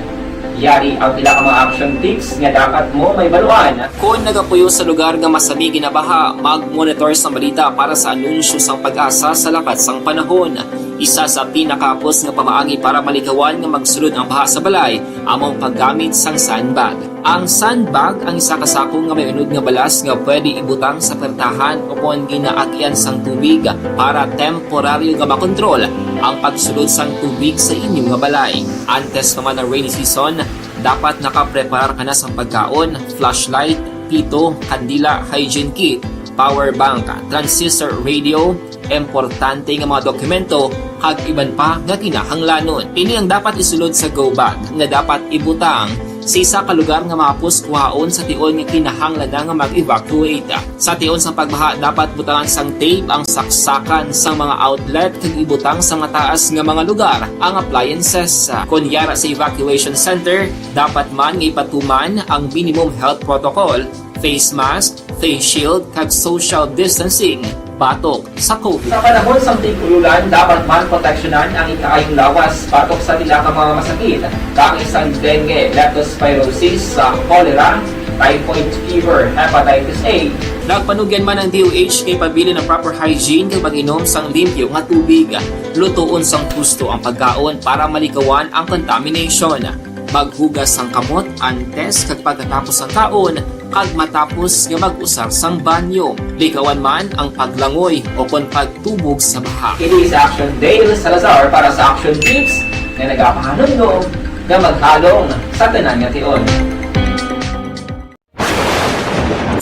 Yari ang pila ka mga action tips nga dapat mo mahibaluan. Kon nagapuyo sa lugar nga masami ginabaha, mag-monitor sa balita para sa anunsyo sang PAGASA sa lakat sang panahon. Isa sa pinakahapos nga pamaagi para malikawan nga magsulod ang baha sa balay amo ang paggamit sang sandbag. Ang sandbag ang isa ka sako nga may unod nga balas nga pwede ibutang sa pertahan o kon ginaagyan sang tubig para temporaryo nga makontrol ang pagsulod sang tubig sa inyo nga balay. Antes pa man ang rainy season, dapat nakapreparar ka na sang pagkaon, flashlight, pito, kandila, hygiene kit, power bank, transistor radio, importante nga mga dokumento, kag iban pa nga kinahanglanon. Ini ang dapat isulod sa go bag nga dapat ibutang sa isa ka lugar nga mahapos kuhaon sa tion nga kinahanglan na nga mag-evacuate. Sa tion sang pagbaha, dapat butangan sang tape ang saksakan sang mga outlet kag ibutang sa mataas nga mga lugar ang appliances. Kon yara sa evacuation center, dapat man nga ipatuman ang minimum health protocol, face mask, face shield, kag social distancing batok sa COVID. Sa panahon sang tig-ululan, dapat man proteksyonan ang ikaayong lawas batok sa pila ka mga masakit, kaangay sang dengue, leptospirosis, sa cholera, typhoid fever, hepatitis A. Nagpanugyan man ang D O H nga ipabilin ang proper hygiene kag pag-inom sang limpyo nga tubig. Lutoon sang husto ang pagkaon para malikawan ang contamination. Maghugas sang kamot antes kag pagkatapos sang kaon, kag matapos nga mag-usar sang banyo. Likawan man ang paglangoy o kon pagtubog sa baha. Kini si Action Dale Salazar para sa Action Tips nga nagapahanumdom nga maghalong sa tanan nga tion.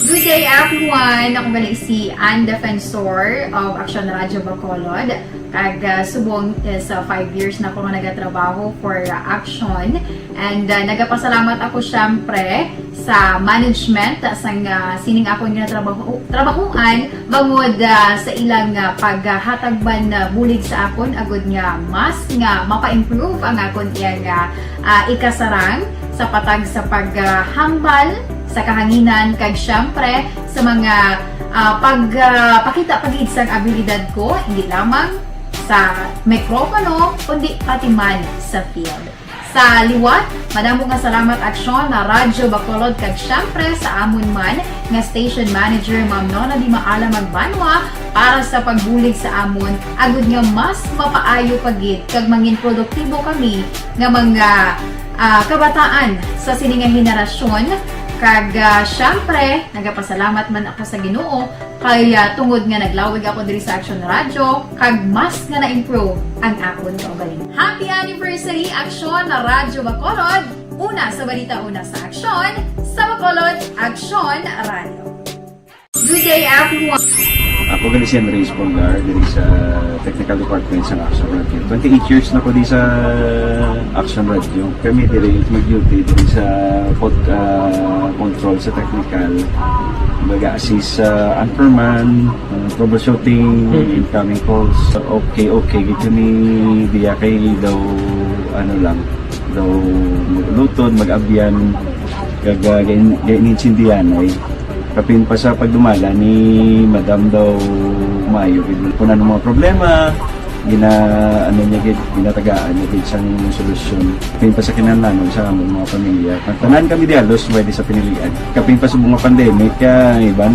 Good day, everyone! Ako gali si Ann Defensor of Action Radio Bacolod. Kag, ah, subong is, ah, five years na ako nga nagatrabaho for, ah, Action. And, ah, nagapasalamat ako, syempre, sa management, ah, sang, ah, sining akon nga trabaho, trabahuan, bangod, ah, sa ilang, ah, paghatag man, ah, bulig sa akon, agud nga mas nga mapa-improve ang akon iyang, ah, ah, ikasarang sa patag sa paghambal sa kahanginan, kag syempre sa mga, ah, pag, ah, pakita pa gid sang abilidad ko, hindi lamang sa mikropono, kundi pati man sa field. Sa liwat, madamo nga salamat, Aksyon, na Radyo Bacolod, kag syempre sa amon man nga station manager, Ma'am Nona Di Maala Magbanwa, para sa pagbulig sa amon, agud nga mas mapaayo pa gid kag mangin produktibo kami nga mga, ah, kabataan sa sini nga henerasyon. Kag, ah, syempre, nagapasalamat man ako sa Ginoo kay, ah, tungod nga naglawig ako diri sa Action Radio, kag mas nga na-improve ang akon kaugalingon. Happy anniversary, Aksyon na Radyo Bacolod! Una sa balita, una sa aksyon, sa Bacolod, Aksyon Radio. Good day, everyone. Ako gali si Andres Polgar, diri sa technical department sa Action Radio. Twenty-eight years na ko di sa Action Radio. Kami diri mag-duty diri sa pod-, ah, control sa technical. Baga assist sa anchorman, ah, troubleshooting, incoming calls. Okay, okay, gid kami diya kay daw, ano lang, daw mag-ulutod, mag-abyan, kag, ah, gain-, gainintindihan ay. Kapin pa sa pagdumala ni Madam daw maayo gid. Kung ano mga problema, gina-, ano niya gid, ginatagaan niya gid sang solusyon. Kapin pa sa kinahanglanon sa among mga pamilya. Ang tanan kami di halos pwede sa pinilian. Kapin pa sa mga pandemic, ah, iban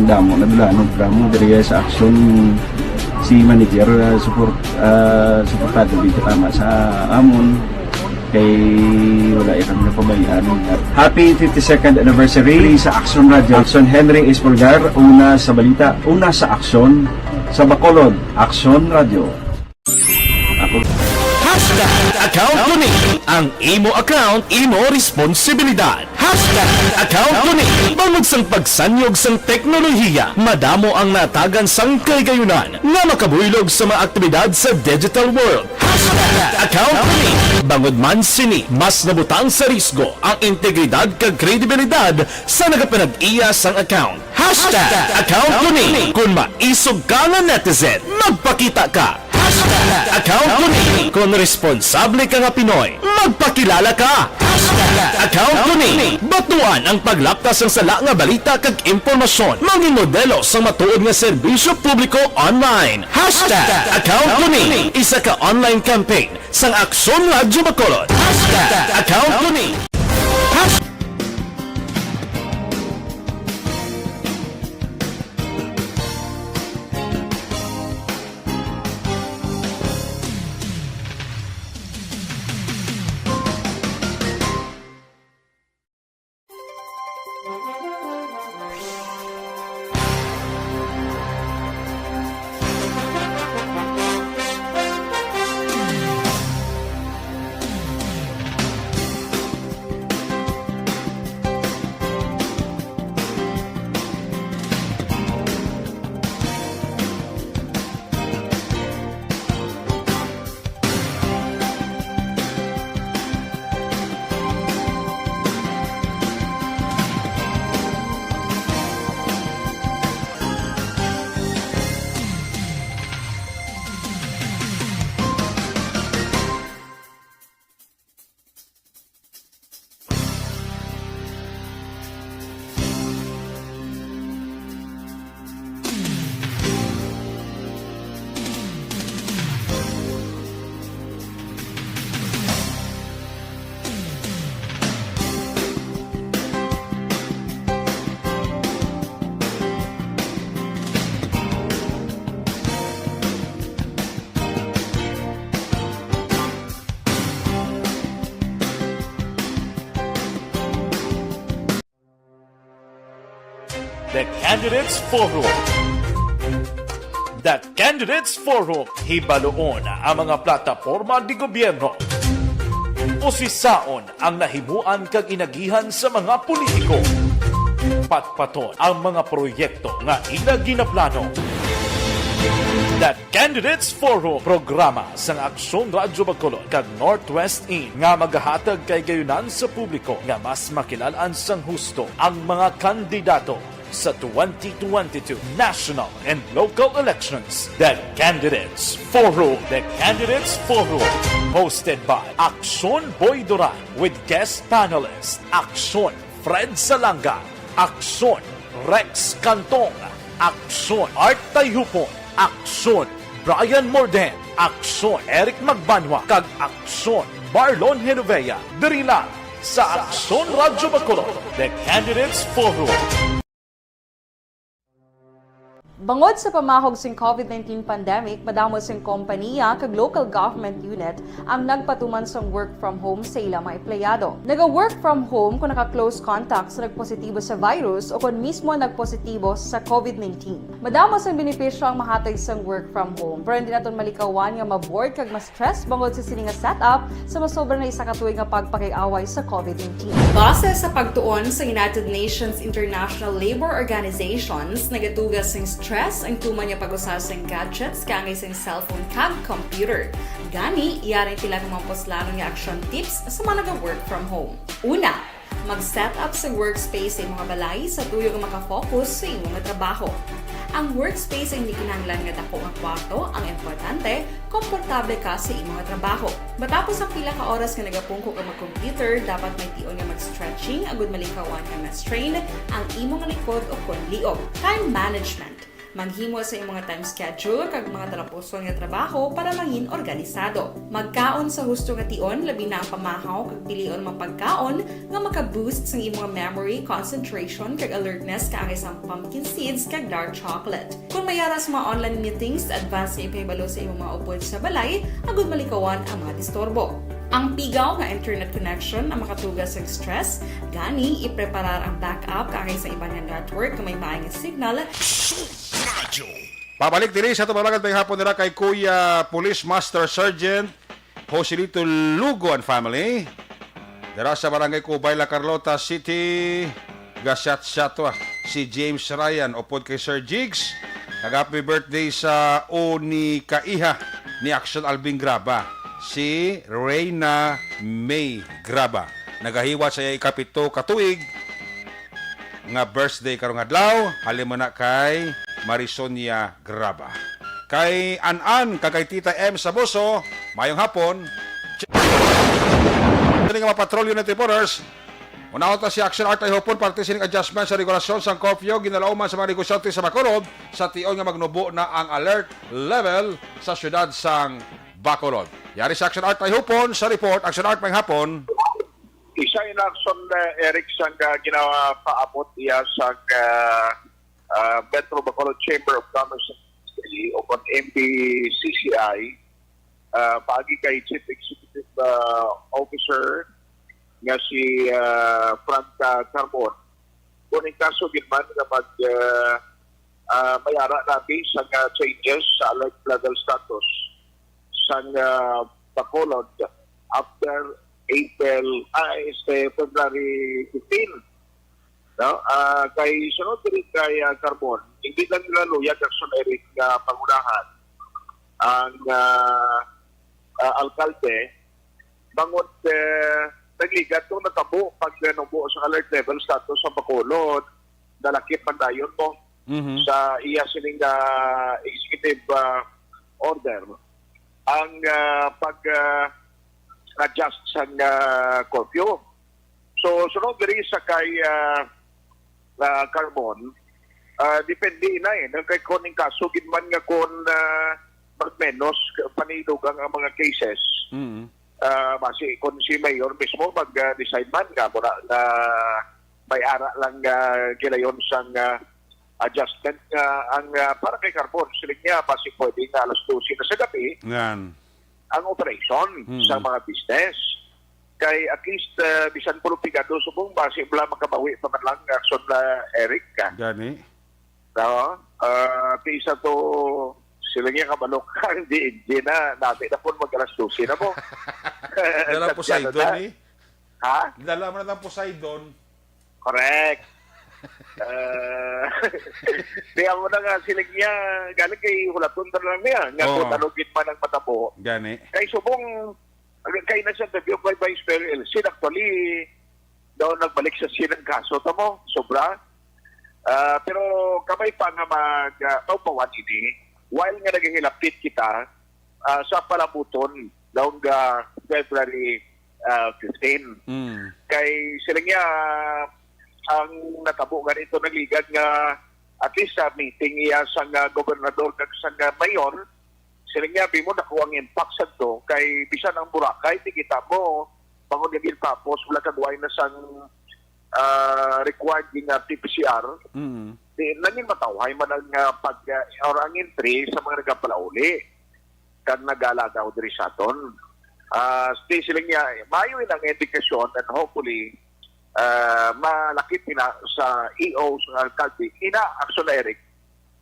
damo na dulanon, drama diri sa Action si manager, ah, support, ah, suportado gid tama sa amon. Kay wala ya kami napabayaan. Happy fifty-second anniversary sa Action Radio. Action Henry Espolgar, una sa balita, una sa aksyon, sa Bacolod, Action Radio. Ako. Hashtag account ko ni. Ang imo account, imo responsibilidad. Hashtag account ko ni. Bangod sang pagsanyog sang teknolohiya, madamo ang natagan sang kahigayonan nga makabuylog sa mga aktibidad sa digital world. Hashtag account ko ni. Bangod man sini, mas nabutang sa risgo ang integridad kag kredibilidad sa nagapanag-iya sang account. Hashtag account ko ni. Kung maisog ka nga netizen, magpakita ka. Hashtag account ko ni. Kung responsable ka nga Pinoy, magpakilala ka. Hashtag account ko ni. Batuan ang paglapta sang sala nga balita kag impormasyon. Mangin modelo sang matuod nga serbisyo publiko online. Hashtag account ko ni. Isa ka online campaign sang Aksyon Radyo Bacolod. Hashtag account ko ni. Hashtag The Candidates Forum. The Candidates Forum, hibaluon ang mga plataporma di gobyerno. Usisaon ang nahimuan kag inagihan sa mga politiko. Patpaton ang mga proyekto nga ila ginaplano. The Candidates Forum, programa sang Aksyon Radyo Bacolod kag Northwest In nga magahatag kahigayonan sa publiko nga mas makilal-an sang husto ang mga kandidato sa twenty twenty-two national and local elections. The Candidates Forum. The Candidates Forum, hosted by Aksyon Boy Duran with guest panelist Aksyon Fred Salanga, Aksyon Rex Cantong, Aksyon Art Tayhupon, Aksyon Brian Morden, Aksyon Eric Magbanwa, kag Aksyon Marlon Genovea, diri lang sa Aksyon Radyo Bacolod, The Candidates Forum. Bangod sa pamahog sing COVID nineteen pandemic, madamo sing kompaniya kag local government unit ang nagpatuman sang work from home sa ila mga empleyado. Naga-work from home kon naka-close contact sa nagpositibo sa virus o kon mismo nagpositibo sa COVID nineteen. Madamo sang benepisyo ang mahatag sang work from home, pero hindi naton malikawan nga ma-bored kag ma-stress bangod sa sini nga setup sa masobra na isa ka tuig nga pagpakig-away sa COVID nineteen. Base sa pagtuon sa United Nations International Labour Organizations, nagatuga sing stress stress ang tuman nga pag-usa sang gadgets kaangay sang cellphone kag computer. Gani, yari ang pila ka mga puslanon nga action tips sa mga naga-work from home. Una, mag-set up sa workspace sa imong balay sa tuyo nga makafocus sa imong trabaho. Ang workspace ay hindi kinahanglan nga dako nga kwarto, ang importante, komportable ka sa imong trabaho. Matapos ang pila ka oras nga nagapungko ka mag-computer, dapat may tion nga mag-stretching agud malikawan nga ma-strain ang imong likod o kon liog. Time management. Maghimo sa imong time schedule kag mga talapuson nga trabaho para mangin organisado. Magkaon sa husto nga tion, labi na ang pamahaw kag pilion mga pagkaon nga maka-boost sang imong memory, concentration, kag alertness kaangay sang pumpkin seeds kag dark chocolate. Kung may ara sa mga online meetings, advance nga ipahibalo sa imong mga upod sa balay agud malikawan ang mga disturbo. Ang pigaw nga internet connection ang makatuga sa stress, gani ipreparar ang backup kaangay sa iban nga network nga may maay nga signal. Pabalik diri sa tumalagan tayong hapon nila kay Kuya Police Master Sergeant Joselito Lugo and family. Dira sa Barangay Cubay, La Carlota City, gasyat-syat, ah, si James Ryan, upod kay Sir Jigs. Kag happy birthday sa o ni kaiha ni Action Alvin Graba, si Reyna May Graba. Nagahiwat sa iya ikapito ka tuig nga birthday karong adlaw, halin man na kay Marisonia Graba. Kay An-an, kag kay Tita M Sabuso, mayong hapon. Kini nga mga Patrol Unit Reporters, unahon ta si Action Art Ayhupon, parte sining adjustment sa regulasyon sang curfew, ginalauman sa mga negosyante sa Bacolod, sa tion nga magnubo na ang alert level sa siyudad sang Bacolod. Yari si Action Art Ayhupon sa report. Action Art, mayong hapon. Isa in action, uh, Eric, sang, uh, ginapaabot iya sang, uh, uh, Metro Bacolod Chamber of Commerce and Industry o kon M B C C I, uh, paagi kay Chief Executive, uh, Officer nga si, uh, Frank, uh, Carbon. Kung in kaso gid man nga mag, uh, uh, may ara na based sa, uh, changes sa alert level status sang, uh, Bacolod after April, ah, este, February fifteen. No? Ah, kay sunod diri kay, ah, Carbon, hindi lang nila luyag ang Eric nga pangunahan ang, ah, ah, alkalde, bangod, eh, nagligat tong natabo pagnubo sa alert level status sa Bacolod, nalakip man dayon mo Mhm. sa iya sining, ah, executive, ah, order ang, ah, pag, ah, adjust sang, ah, curfew. So, sunod diri sa kay, ah, ah, Carbon, ah, depende na eh. Nang kay kon in kaso gid man nga kon, ah, magmenos, panidugang ang mga cases, Mm. ah, basi kon si Mayor mismo mag, ah, decide man nga mura nga may ara lang, ah, gilayon sang, ah, adjustment nga ang, ah, para kay Carbon, siling niya, basi pwede nga alas dose na sa gabi Yan. ang operation Hmm. sa mga business. Kay at least, ah, bisan puro pigado subong, basi bala makabawi pa man lang, ah, action na Eric ka. Gani. No? Ah, kaysa to, sila niya kabalok ang D N G na, nabi na po mag alas dose na mo. Dala Poseidon na. Eh. Ha? Dala mo na ng Poseidon. Correct. Ah, di ako na nga siling niya, galing kay hulaton na lang niya, nga Oo. Kung ano gid man ang matabo. Gani. Kay subong, kay na sa interview kay Vice Mayor Elsin, actually, daw nagbalik sa silang kaso, tamo, sobra. Ah, pero kamay pa nga mag, ah, maupawan ini, while nga naghihilapit kita, ah, sa palabuton, daw nga February, ah, fifteen. Mm. Kay sila niya, ang natabo nga nito, nagligad nga at least sa meeting iya sang, ah, gobernador kag sang, ah, mayor, sila niya, bimo dako ang impact sa to, kay bisan ang Boracay, di kita mo, bangod nga gintapos, wala kagway na sang, ah, required nga P P C R, Mm. di, nangin matawhay man ang, ah, pag, ah, or ang entry sa mga nagapalauli kag nagalagaw diri sa aton. Ah, stay sila niya, maayo ina nga indikasyon and hopefully, ah, malakip ina sa E O, sa alkalde, ina action na Eric,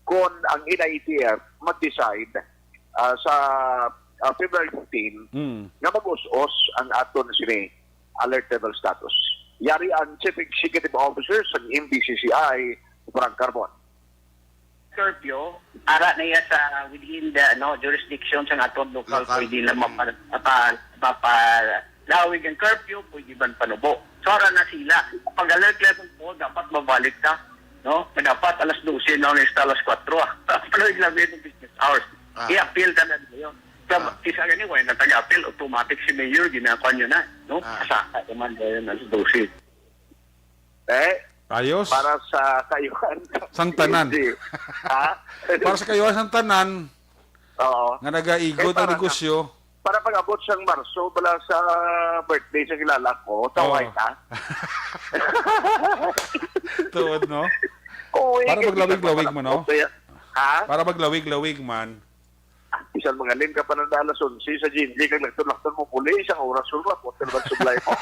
kung ang N I T F mag-decide, ah, sa, ah, February fifteen Mm. nga mag-us-os ang aton sini alert level status. Yari ang Chief Executive Officer sa M B C C I, Frank Carbon. Curfew, ara na iya sa within the, ano, jurisdiction sa aton local. Local. Pwede na mapa-, mapa-, mapalawig ang curfew, pwede man panubo. So, ara na sila. Pag alert level po, dapat mabalik na, no? Dapat alas dose na, alas, alas kuwatro, ah. Palawig lang yung business hours. Ah. I-appeal ka na ngayon. Sa, ah, kisa gani, wala na tag-appeal, automatic si mayor, ginakuha niyo na, no? Ah. Saka naman ngayon, alas dose. Eh? Ayos. Para sa kayuhan. Sang tanan. Hindi. Ha? Para sa kayuhan sang tanan. Oo. Nga nagaigot. Eh, ang para negosyo. Para pag-abot sang Marso, bala sa birthday sa kilala ko, taway. Oo. Ta? Tuod, no? Oo, eh, para maglawig-lawig man, no? Kaya, ha? Para maglawig-lawig man. Bisan mangalin ka pa na alas onse sa G N D, kag lakton-lakton mo puli, isang oras, wala po, talagang sublay mo.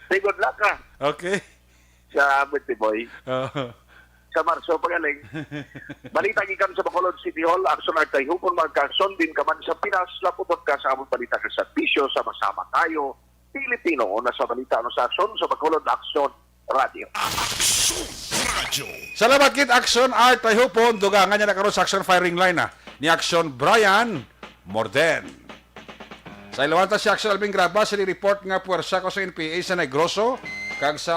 Say good luck, ah. Okay. Sa Abuti Boy. Oo. Sa Marso, pagaling. Balita gikan sa Bacolod City Hall, Action Artay Hupon, magka-action din ka man sa Pinas, lapupot ka sa among balita kag serbisyo, sama-sama tayo, Pilipino, una sa balita, ano sa aksyon, sa Bacolod Action Radio. Action Radio. Salamat gid, Action Art Tayhupon. Dugangan niya na karon sa Action Firing Line, ah, ni Action Brian Morden. Sa ilawan ta si Action Alvin Graba, sa report nga puwersa ko sa N P A sa Negroso kag sa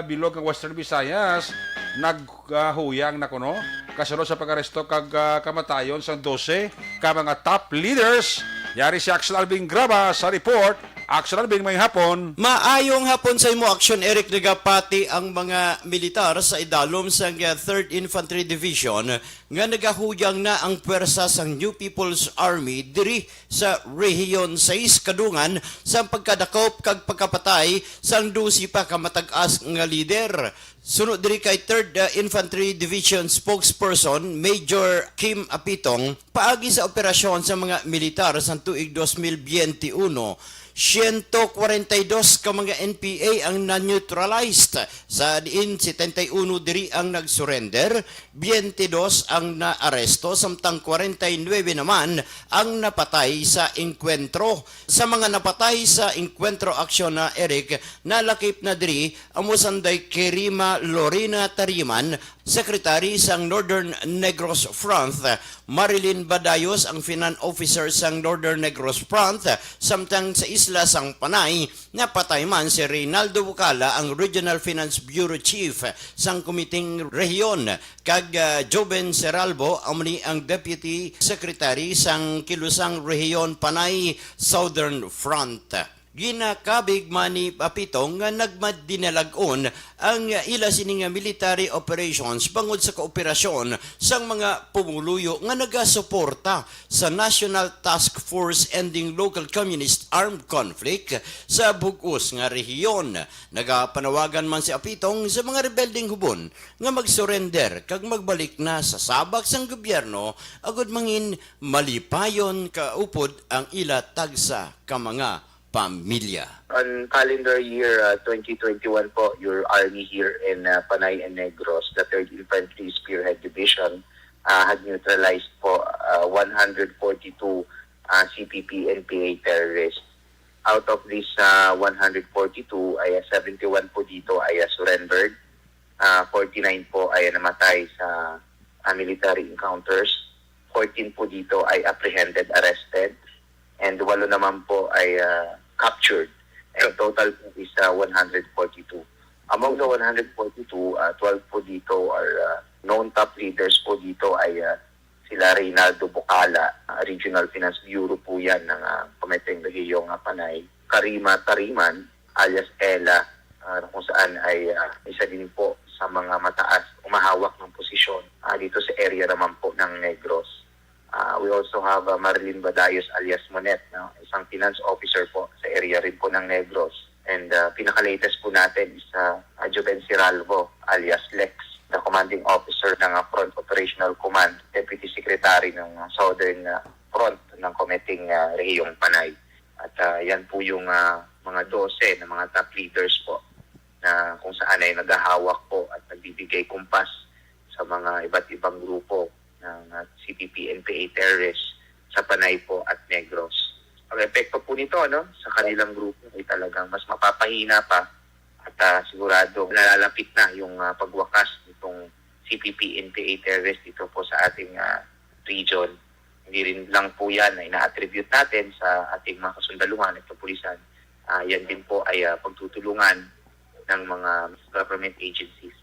bilog nga Western Visayas, nag ah, huyang na kuno kasunod sa pag-aresto kag, ah, kamatayon sang dose ka mga top leaders. Yari si Action Alvin Graba sa report. Action Alvin, may hapon. Maayong hapon sa imo, Action Eric. Nagapati ang mga militar sa idalom sang, ah, Third Infantry Division nga nagahuyang na ang pwersa sang New People's Army diri sa Rehiyon sais, kadungan sang pagkadakop kag pagkapatay sang dose pa ka matag-as nga lider. Suno diri kay Third, uh, Infantry Division Spokesperson Major Kim Apitong, paagi sa operasyon sa mga militar sa tuig dos mil biyente uno, siyento kwarenta y dos ka mga N P A ang na-neutralized, sa diin setenta y uno diri ang nag-surrender, biyente dos ang naaresto, samtang kwarenta y nuebe naman ang napatay sa engkwentro. Sa mga napatay sa engkwentro, Action na Eric, nalakip na diri amo sanday kay Rima Lorena Tariman, Secretary sang Northern Negros Front, Marilyn Badayos, ang Finance Officer sang Northern Negros Front, samtang sa isla sang Panay, napatay man si Reynaldo Bucala, ang Regional Finance Bureau Chief sang Komiteng Rehiyon, kag, ah, Joven Seralbo, amo ni ang Deputy Secretary sang Kilusang Rehiyon Panay Southern Front. Ginakabig man ni Apitong nga nagmadinalag-on ang ila sini nga military operations bangod sa kooperasyon sang mga pumuluyo nga nagasuporta sa National Task Force Ending Local Communist Armed Conflict sa bug-os nga rehiyon. Nagapanawagan man si Apitong sa mga rebeldeng hubon nga mag-surrender kag magbalik na sa sabak sang gobyerno agud mangin malipayon kaupod ang ila tagsa ka mga pamilya. On calendar year, uh, twenty twenty-one po, your army here in, uh, Panay and Negros, the Third Infantry Spearhead Division, uh, had neutralized po, uh, one hundred forty-two, uh, C P P N P A terrorists. Out of these, uh, one hundred forty-two, ay, uh, seventy-one po dito ay, uh, surrendered. Ah, forty-nine po ay namatay sa, ah, military encounters, fourteen po dito ay apprehended, arrested, and walo naman po ay, ah, captured. And total po is, ah, one hundred forty-two. Among the one hundred forty-two, ah, twelve po dito are, ah, known top leaders po dito ay, ah, sila Reynaldo Bucala, ah, Regional Finance Bureau po yan ng, ah, Komiteng Rehiyong, ah, Panay. Karima Tariman, alias Ella, ah, kung saan ay, ah, isa din po sa mga mataas, umahawak ng posisyon, ah, dito sa area naman po ng Negros. Ah, we also have, ah, Marilyn Badayos alias Monet, no? Isang finance officer po sa area rin po ng Negros. And, ah, pinaka-latest po natin is, ah, ah, Joven Siralvo alias Lex, the commanding officer ng, ah, Front Operational Command, Deputy Secretary ng, ah, Southern, ah, Front ng Komiteng, ah, Rehiyong Panay. At, ah, yan po yung, ah, mga dose na mga top leaders po na kung saan ay naghahawak po at nagbibigay kumpas sa mga iba't ibang grupo ng, ah, C P P N P A terrorists sa Panay po at Negros. Ang epekto po nito, ano, sa kanilang grupo ay talagang mas mapapahina pa at Ah, sigurado nalalapit na yung, ah, pagwakas nitong C P P N P A terrorist dito po sa ating, ah, region. Hindi rin lang po yan na ina-attribute natin sa ating mga kasundaluhan at kapulisan. Ah, yan din po ay, ah, pagtutulungan ng mga government agencies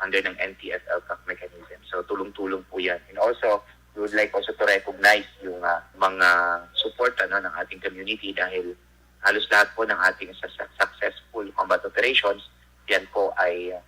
under ng N T F-ELCAC mechanism. So, tulong-tulong po yan. And also, we would like also to recognize yung, ah, mga support, ano, ng ating community dahil halos lahat po ng ating sa-, sa-, successful combat operations, yan po ay, ah,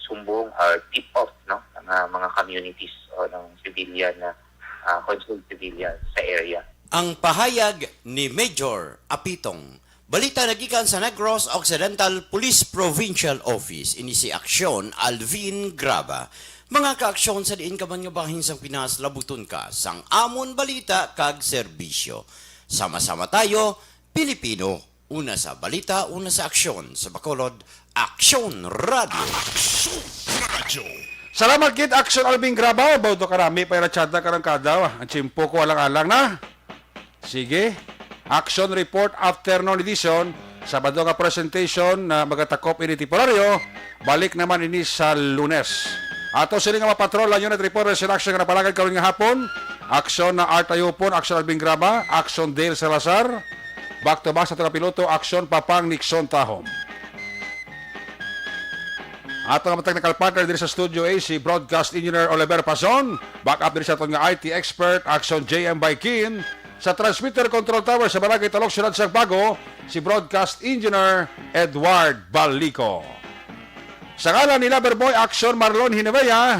sumbong or tip-off, no, ng, ah, mga communities o ng civilian na, ah, concerned civilian sa area. Ang pahayag ni Major Apitong. Balita nagikan sa Negros Occidental Police Provincial Office, ini si Aksyon Alvin Graba. Mga kaaksyon, sa diin ka man nga bahin sang Pinas, labuton ka sang amon balita kag serbisyo. Sama-sama tayo, Pilipino. Una sa balita, una sa aksyon, sa Bacolod, Aksyon Radio. Aksyon Radio. Salamat gid, Aksyon Alvin Graba. Bawdo karami pa ira tsada karang kadaw. Ang tiyempo ko alang-alang na. Sige. Action Report Afternoon Edition. Sabado nga presentation na magatakop ini temporaryo. Balik naman ini sa Lunes. Ato sini nga mapatrol ang unit report sa action nga napalagad karon nga hapon. Aksyon na Art Ayupon, Aksyon Alvin Graba, Aksyon Dale Salazar. Back to back sa taga piloto, Aksyon Papang Nixon Tahom. Ato nga matag nakalpartner diri sa Studio A, si Broadcast Engineer Oliver Pazon. Back up diri sa aton nga I T expert, Aksyon J M Baikin. Sa transmitter control tower sa Barangay Talok, Siyudad sang Bago, si Broadcast Engineer Edward Balico. Sa ngalan ni Loverboy Action Marlon Hinebea,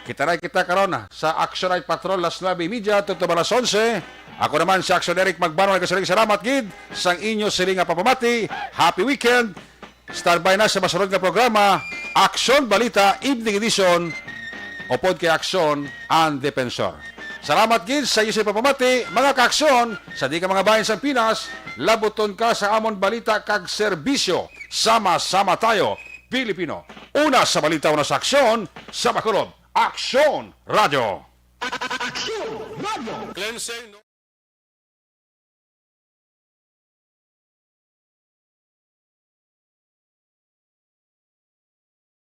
kita na kita karon sa Action Night Patrol, las nuebe y media, tuto ba las onse. Ako naman si Action Eric Magbanwa, nagasiling salamat gid sang inyo siling nga papamati. Happy weekend! Standby na sa masunod nga programa, Aksyon Balita Evening Edition, upod kay Aksyon ang Defensor. Salamat gid sa inyo sa papamati, mga kaaksyon, sa di ka mga bahin sa Pinas, labuton ka sa amon balita kag serbisyo. Sama-sama tayo, Pilipino. Una sa balita, una sa aksyon, sa Bacolod, Aksyon Radio. Aksyon Radio. Cleansing